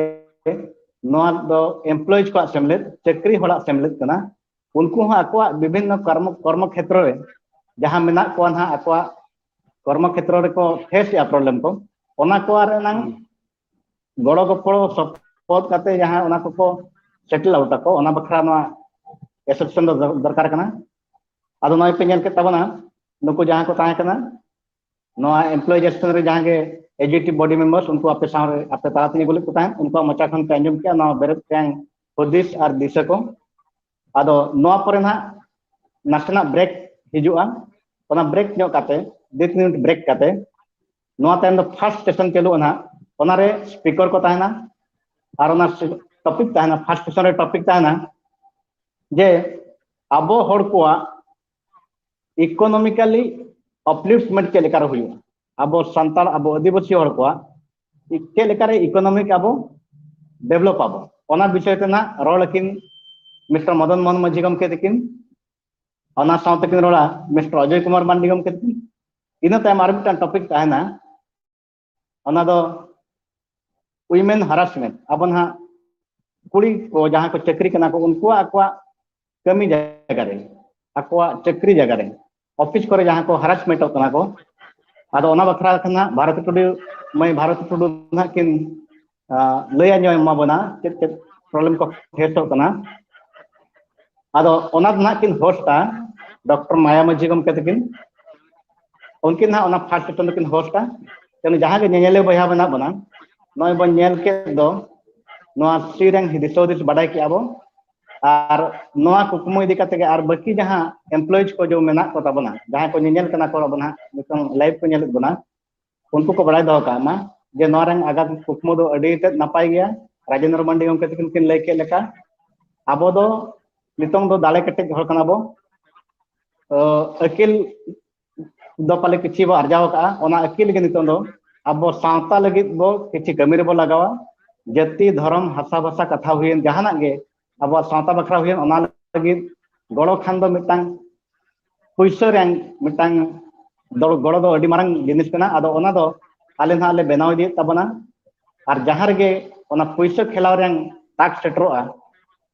ᱱᱚᱣᱟ ᱫᱚ ᱮᱢᱯᱞᱚᱭᱤᱡ ᱠᱚᱣᱟᱜ ᱥᱮᱢᱞᱮᱫ, ᱪᱟᱹᱠᱨᱤ ᱦᱚᱲᱟᱜ ᱥᱮᱢᱞᱮᱫ ᱠᱟᱱᱟ᱾ ᱩᱱᱠᱩ ᱦᱚᱸ ᱟᱠᱚᱣᱟᱜ ᱵᱤᱵᱷᱤᱱᱱᱚ ᱠᱚᱨᱢᱚ, ᱠᱚᱨᱢᱚ ᱠᱷᱮᱛᱨᱚ ᱨᱮ ᱡᱟᱦᱟᱸ ᱢᱮᱱᱟᱜ ᱠᱚᱣᱟ ᱱᱟᱦᱟᱜ, ᱟᱠᱚᱣᱟᱜ ᱠᱚᱨᱢᱚ ᱠᱷᱮᱛᱨᱚ ᱨᱮᱠᱚ ᱯᱷᱮᱥ ᱮᱫᱼᱟ ᱯᱨᱚᱵᱞᱮᱢ ᱠᱚ, ᱚᱱᱟ ᱠᱚ ᱨᱮᱱᱟᱝ ᱜᱚᱲᱚ ᱜᱚᱯᱚᱲᱚ ᱥᱚᱯᱚᱦᱚᱫ ᱠᱟᱛᱮ ᱡᱟᱦᱟᱸ ᱚᱱᱟ ᱠᱚᱠᱚ ᱥᱮᱴᱮᱞ ᱟᱣᱩᱴ ᱟᱠᱚ, ᱚᱱᱟ ᱵᱟᱠᱷᱨᱟ ᱱᱚᱣᱟ ᱮᱥᱳᱥᱤᱭᱮᱥᱚᱱ ᱫᱚ ᱫᱚᱨᱠᱟᱨ ᱠᱟᱱᱟ᱾ ᱟᱫᱚ ᱱᱚᱜᱼᱚᱭ ᱯᱮ ᱧᱮᱞ ᱠᱮᱫ ᱛᱟᱵᱚᱱᱟ, ᱱᱩᱠᱩ ᱡᱟᱦᱟᱸ ᱠᱚ ᱛᱟᱦᱮᱸ ᱠᱟᱱᱟ, ᱱᱚᱣᱟ ᱮᱢᱯᱞᱚᱭᱤᱡ ᱮᱥᱳᱥᱤᱭᱮᱥᱚᱱ ᱨᱮ ᱡᱟᱦᱟᱸ ᱜᱮ executive body members, ᱩᱱᱠᱩ ᱟᱯᱮ ᱥᱟᱶ ᱨᱮ, ᱟᱯᱮ ᱛᱟᱞᱟ ᱛᱮᱧ ᱟᱹᱜᱩ ᱞᱮᱫ ᱠᱚ ᱛᱟᱦᱮᱸᱫ, ᱩᱱᱠᱩᱣᱟᱜ ᱢᱚᱪᱟ ᱠᱷᱚᱱ ᱯᱮ ᱟᱸᱡᱚᱢ ᱠᱮᱜᱼᱟ ᱱᱚᱣᱟ ᱵᱮᱨᱮᱫ ᱨᱮᱭᱟᱝ ᱦᱩᱫᱤᱥ ᱟᱨ ᱫᱤᱥᱟᱹ ᱠᱚ᱾ ᱟᱫᱚ ᱱᱚᱣᱟ ᱯᱚᱨᱮ ᱱᱟᱦᱟᱜ ᱱᱟᱥᱮᱱᱟᱜ break ᱦᱤᱡᱩᱜᱼᱟ, ᱚᱱᱟ break ᱧᱚᱜ ᱠᱟᱛᱮ, ᱫᱩ ᱛᱤᱱ minute break ᱠᱟᱛᱮ, ᱱᱚᱣᱟ ᱛᱟᱭᱚᱢ ᱫᱚ first session ᱪᱟᱹᱞᱩᱜᱼᱟ ᱱᱟᱦᱟᱜ, ᱚᱱᱟᱨᱮ speaker ᱠᱚ ᱛᱟᱦᱮᱱᱟ ᱟᱨ ᱚᱱᱟ topic ᱛᱟᱦᱮᱱᱟ, first session ᱨᱮ topic ᱛᱟᱦᱮᱱᱟ ᱡᱮ ᱟᱵᱚ ᱦᱚᱲ ᱠᱚᱣᱟᱜ economically upliftment ᱪᱮᱫ ᱞᱮᱠᱟᱨᱮ ᱦᱩᱭᱩᱜᱼᱟ, ᱟᱵᱚ ᱥᱟᱱᱛᱟᱲ, ᱟᱵᱚ ᱟᱹᱫᱤᱵᱟᱹᱥᱤ ᱦᱚᱲ ᱠᱚᱣᱟᱜ ᱪᱮᱫ ᱞᱮᱠᱟᱨᱮ economic ᱟᱵᱚ develop ᱟᱵᱚ, ᱚᱱᱟ ᱵᱤᱥᱚᱭ ᱛᱮ ᱱᱟᱜ ᱨᱚᱲ ᱟᱹᱠᱤᱱ ᱢᱤᱥᱴᱟᱨ ᱢᱚᱫᱚᱱ ᱢᱳᱦᱚᱱ ᱢᱟᱹᱡᱷᱤ ᱜᱚᱢᱠᱮ ᱛᱟᱹᱠᱤᱱ᱾ ᱚᱱᱟ ᱥᱟᱶ ᱛᱮᱠᱤᱱ ᱨᱚᱲᱟ ᱢᱤᱥᱴᱟᱨ ᱚᱡᱚᱭ ᱠᱩᱢᱟᱨ ᱢᱟᱱᱰᱤ ᱜᱚᱢᱠᱮ ᱛᱟᱹᱠᱤᱱ᱾ ᱤᱱᱟᱹ ᱛᱟᱭᱚᱢ ᱟᱨ ᱢᱤᱫᱴᱟᱝ topic ᱛᱟᱦᱮᱱᱟ, ᱚᱱᱟ ᱫᱚ women harassment, ᱟᱵᱚ ᱱᱟᱦᱟᱜ ᱠᱩᱲᱤ ᱠᱚ ᱡᱟᱦᱟᱸ ᱠᱚ ᱪᱟᱹᱠᱨᱤ ᱠᱟᱱᱟ ᱠᱚ, ᱩᱱᱠᱩᱣᱟᱜ ᱟᱠᱚᱣᱟᱜ ᱠᱟᱹᱢᱤ ᱡᱟᱭᱜᱟ ᱨᱮ, ᱟᱠᱚᱣᱟᱜ ᱪᱟᱹᱠᱨᱤ ᱡᱟᱭᱜᱟ ᱨᱮ, office ᱠᱚᱨᱮ ᱡᱟᱦᱟᱸ ᱠᱚ harassmentᱚᱜ ᱠᱟᱱᱟ ᱠᱚ, ᱟᱫᱚ ᱚᱱᱟ ᱵᱟᱠᱷᱨᱟ ᱠᱷᱟᱱ ᱱᱟᱦᱟᱜ ᱵᱷᱟᱨᱚᱛᱤ ᱴᱩᱰᱩ, ᱢᱟᱹᱭ ᱵᱷᱟᱨᱚᱛᱤ ᱴᱩᱰᱩ ᱱᱟᱦᱟᱜ ᱠᱤᱱ ᱞᱟᱹᱭ ᱟᱸᱡᱚᱢ ᱟᱵᱚᱱᱟ ᱪᱮᱫ ᱪᱮᱫ problem ᱠᱚ faceᱚᱜ ᱠᱟᱱᱟ᱾ ᱟᱫᱚ ᱚᱱᱟ ᱫᱚ ᱱᱟᱦᱟᱜ ᱠᱤᱱ hostᱟ ᱰᱚᱠᱴᱚᱨ ᱢᱟᱭᱟ ᱢᱟᱹᱡᱷᱤ ᱜᱚᱢᱠᱮ ᱛᱟᱹᱠᱤᱱ᱾ ᱩᱱᱠᱤᱱ ᱱᱟᱦᱟᱜ ᱚᱱᱟ first session ᱫᱚᱠᱤᱱ hostᱟ᱾ ᱛᱮᱱ ᱡᱟᱦᱟᱸ ᱜᱮ ᱧᱮᱧᱮᱞᱤᱭᱟᱹ ᱵᱚᱭᱦᱟ ᱢᱮᱱᱟᱜ ᱵᱚᱱᱟ, ᱱᱚᱜᱼᱚᱭ ᱵᱚᱱ ᱧᱮᱞ ᱠᱮᱫ ᱫᱚ, ᱱᱚᱣᱟ ᱥᱤᱨᱮᱝ ᱫᱤᱥ ᱦᱩᱫᱤᱥ ᱵᱟᱰᱟᱭ ᱠᱮᱜᱼᱟ ᱵᱚ᱾ ᱟᱨ ᱱᱚᱣᱟ ᱠᱩᱠᱢᱩ ᱤᱫᱤ ᱠᱟᱛᱮ ᱜᱮ ᱟᱨ ᱵᱟᱹᱠᱤ ᱡᱟᱦᱟᱸ employees ᱠᱚ ᱡᱮ ᱢᱮᱱᱟᱜ ᱠᱚ ᱛᱟᱵᱚᱱᱟ, ᱡᱟᱦᱟᱸᱭ ᱠᱚ ᱧᱮᱧᱮᱞ ᱠᱟᱱᱟ ᱠᱚ, ᱟᱵᱚ ᱱᱟᱦᱟᱜ ᱱᱤᱛᱚᱝ live ᱠᱚ ᱧᱮᱞᱮᱫ ᱵᱚᱱᱟ, ᱩᱱᱠᱩ ᱠᱚ ᱵᱟᱲᱟᱭ ᱫᱚᱦᱚ ᱠᱟᱜ ᱢᱟ ᱡᱮ ᱱᱚᱣᱟ ᱨᱮᱱ ᱟᱜᱟᱢ ᱠᱩᱠᱢᱩ ᱫᱚ ᱟᱹᱰᱤ ᱛᱮᱫ ᱱᱟᱯᱟᱭ ᱜᱮᱭᱟ᱾ ᱨᱟᱡᱮᱱᱫᱨᱚ ᱢᱟᱱᱰᱤ ᱜᱚᱢᱠᱮ ᱛᱟᱹᱠᱤᱱ ᱠᱤᱱ ᱞᱟᱹᱭ ᱠᱮᱫ ᱞᱮᱠᱟ, ᱟᱵᱚ ᱫᱚ ᱱᱤᱛᱚᱝ ᱫᱚ ᱫᱟᱲᱮ ᱠᱮᱴᱮᱡ ᱦᱚᱲ ᱠᱟᱱᱟ ᱵᱚ᱾ ᱟᱹᱠᱤᱞ ᱫᱚ ᱯᱟᱞᱮ ᱠᱤᱪᱷᱤ ᱵᱚ ᱟᱨᱡᱟᱣ ᱟᱠᱟᱫᱼᱟ, ᱚᱱᱟ ᱟᱹᱠᱤᱞ ᱜᱮ ᱱᱤᱛᱚᱝ ᱫᱚ ᱟᱵᱚ ᱥᱟᱶᱛᱟ ᱞᱟᱹᱜᱤᱫ ᱵᱚ ᱠᱤᱪᱷᱤ ᱠᱟᱹᱢᱤ ᱨᱮᱵᱚ ᱞᱟᱜᱟᱣᱟ᱾ ᱡᱟᱹᱛᱤ, ᱫᱷᱚᱨᱚᱢ, ᱦᱟᱥᱟ ᱵᱷᱟᱥᱟ ᱠᱟᱛᱷᱟ ᱦᱩᱭᱮᱱ, ᱡᱟᱦᱟᱱᱟᱜ ᱜᱮ ᱟᱵᱚᱣᱟᱜ ᱥᱟᱶᱛᱟ ᱵᱟᱠᱷᱨᱟ ᱦᱩᱭᱮᱱ, ᱚᱱᱟ ᱞᱟᱹᱜᱤᱫ ᱜᱚᱲᱚ ᱠᱷᱟᱱ ᱫᱚ ᱢᱤᱫᱴᱟᱝ ᱯᱩᱭᱥᱟᱹ ᱨᱮᱭᱟᱝ ᱢᱤᱫᱴᱟᱝ ᱫᱚ-, ᱜᱚᱲᱚ ᱫᱚ ᱟᱹᱰᱤ ᱢᱟᱨᱟᱝ ᱡᱤᱱᱤᱥ ᱠᱟᱱᱟ᱾ ᱟᱫᱚ ᱚᱱᱟ ᱫᱚ ᱟᱞᱮ ᱱᱟᱦᱟᱜ ᱞᱮ ᱵᱮᱱᱟᱣ ᱤᱫᱤᱭᱮᱫ ᱛᱟᱵᱚᱱᱟ᱾ ᱟᱨ ᱡᱟᱦᱟᱸ ᱨᱮᱜᱮ ᱚᱱᱟ ᱯᱩᱭᱥᱟᱹ ᱠᱷᱮᱞᱟᱣ ᱨᱮᱭᱟᱝ ᱛᱟᱠ ᱥᱮᱴᱮᱨᱚᱜᱼᱟ,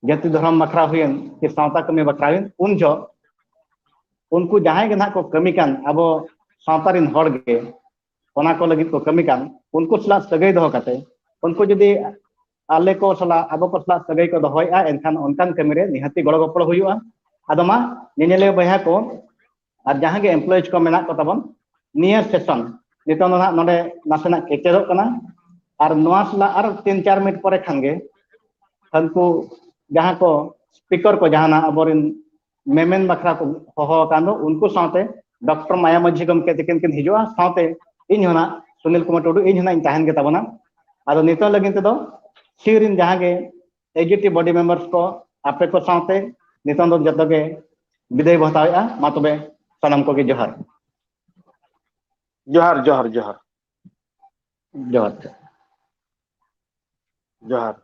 ᱡᱟᱹᱛᱤ ᱫᱷᱚᱨᱚᱢ ᱵᱟᱠᱷᱨᱟ ᱦᱩᱭᱮᱱ ᱠᱤ ᱥᱟᱶᱛᱟ ᱠᱟᱹᱢᱤ ᱵᱟᱠᱷᱨᱟ ᱦᱩᱭᱮᱱ, ᱩᱱ ᱡᱚᱦᱚᱜ ᱩᱱᱠᱩ ᱡᱟᱦᱟᱸᱭ ᱜᱮ ᱱᱟᱦᱟᱜ ᱠᱚ ᱠᱟᱹᱢᱤ ᱠᱟᱱ, ᱟᱵᱚ ᱥᱟᱶᱛᱟ ᱨᱮᱱ ᱦᱚᱲ ᱜᱮ ᱚᱱᱟ ᱠᱚ ᱞᱟᱹᱜᱤᱫ ᱠᱚ ᱠᱟᱹᱢᱤ ᱠᱟᱱ, ᱩᱱᱠᱩ ᱥᱟᱞᱟᱜ ᱥᱟᱹᱜᱟᱹᱭ ᱫᱚᱦᱚ ᱠᱟᱛᱮ, ᱩᱱᱠᱩ ᱡᱩᱫᱤ ᱟᱞᱮ ᱠᱚ ᱥᱟᱞᱟᱜ, ᱟᱵᱚ ᱠᱚ ᱥᱟᱞᱟᱜ ᱥᱟᱹᱜᱟᱹᱭ ᱠᱚ ᱫᱚᱦᱚᱭᱮᱫᱼᱟ, ᱮᱱᱠᱷᱟᱱ ᱚᱱᱠᱟᱱ ᱠᱟᱹᱢᱤ ᱨᱮ ᱱᱤᱦᱟᱹᱛᱤ ᱜᱚᱲᱚ ᱜᱚᱯᱚᱲᱚ ᱦᱩᱭᱩᱜᱼᱟ᱾ ᱟᱫᱚ ᱢᱟ, ᱧᱮᱧᱮᱞᱤᱭᱟᱹ ᱵᱚᱭᱦᱟ ᱠᱚ ᱟᱨ ᱡᱟᱦᱟᱸ ᱜᱮ employees ᱠᱚ ᱢᱮᱱᱟᱜ ᱠᱚ ᱛᱟᱵᱚᱱ, ᱱᱤᱭᱟᱹ session ᱱᱤᱛᱚᱝ ᱫᱚ ᱦᱟᱸᱜ ᱱᱚᱰᱮ ᱱᱟᱥᱮᱱᱟᱜ ᱠᱮᱪᱮᱫᱚᱜ ᱠᱟᱱᱟ᱾ ᱟᱨ ᱱᱚᱣᱟ ᱥᱟᱞᱟᱜ ᱟᱨ ᱛᱤᱱ ᱪᱟᱨ ᱢᱤᱱᱤᱴ ᱯᱚᱨᱮ ᱠᱷᱟᱱ ᱜᱮ ᱦᱟᱹᱱᱠᱩ ᱡᱟᱦᱟᱸ ᱠᱚ ᱥᱯᱤᱠᱟᱨ ᱠᱚ ᱡᱟᱦᱟᱱᱟᱜ ᱟᱵᱚᱨᱮᱱ ᱢᱮᱢᱮᱱ ᱵᱟᱠᱷᱨᱟ ᱠᱚ ᱦᱚᱦᱚ ᱟᱠᱟᱱ ᱫᱚ, ᱩᱱᱠᱩ ᱥᱟᱶᱛᱮ ᱰᱚᱠᱴᱚᱨ ᱢᱟᱭᱟ ᱢᱟᱹᱡᱷᱤ ᱜᱚᱢᱠᱮ ᱛᱤᱠᱤᱱ ᱠᱤᱱ ᱦᱤᱡᱩᱜᱼᱟ᱾ ᱥᱟᱶᱛᱮ ᱤᱧ ᱦᱚᱸ ᱱᱟᱜ ᱥᱩᱱᱤᱞ ᱠᱩᱢᱟᱨ ᱴᱩᱰᱩ, ᱤᱧ ᱦᱚᱸ ᱱᱟᱜ ᱤᱧ ᱛᱟᱦᱮᱱ ᱜᱮ ᱛᱟᱵᱚᱱᱟ᱾ ᱟᱫᱚ ᱱᱤᱛᱚᱜ ᱞᱟᱹᱜᱤᱫ ᱛᱮᱫᱚ ᱥᱤ ᱨᱤᱱ ᱡᱟᱦᱟᱸ ᱜᱮ ᱮᱠᱡᱤᱠᱤᱭᱩᱴᱤᱵᱷ ᱵᱚᱰᱤ ᱢᱮᱢᱵᱟᱨᱥ ᱠᱚ, ᱟᱯᱮ ᱠᱚ ᱥᱟᱶᱛᱮ ᱱᱤᱛᱚᱝ ᱫᱚ ᱡᱚᱛᱚ ᱜᱮ ᱵᱤᱫᱟᱹᱭ ᱵᱚ ᱦᱟᱛᱟᱣᱮᱫᱼᱟ᱾ ᱢᱟ ᱛᱚᱵᱮ ᱥᱟᱱᱟᱢ ᱠᱚᱜᱮ ᱡᱚᱦᱟᱨ᱾ ᱡᱚᱦᱟᱨ, ᱡᱚᱦᱟᱨ, ᱡᱚᱦᱟᱨ, ᱡᱚᱦᱟᱨ᱾ ᱡᱚᱦᱟᱨ᱾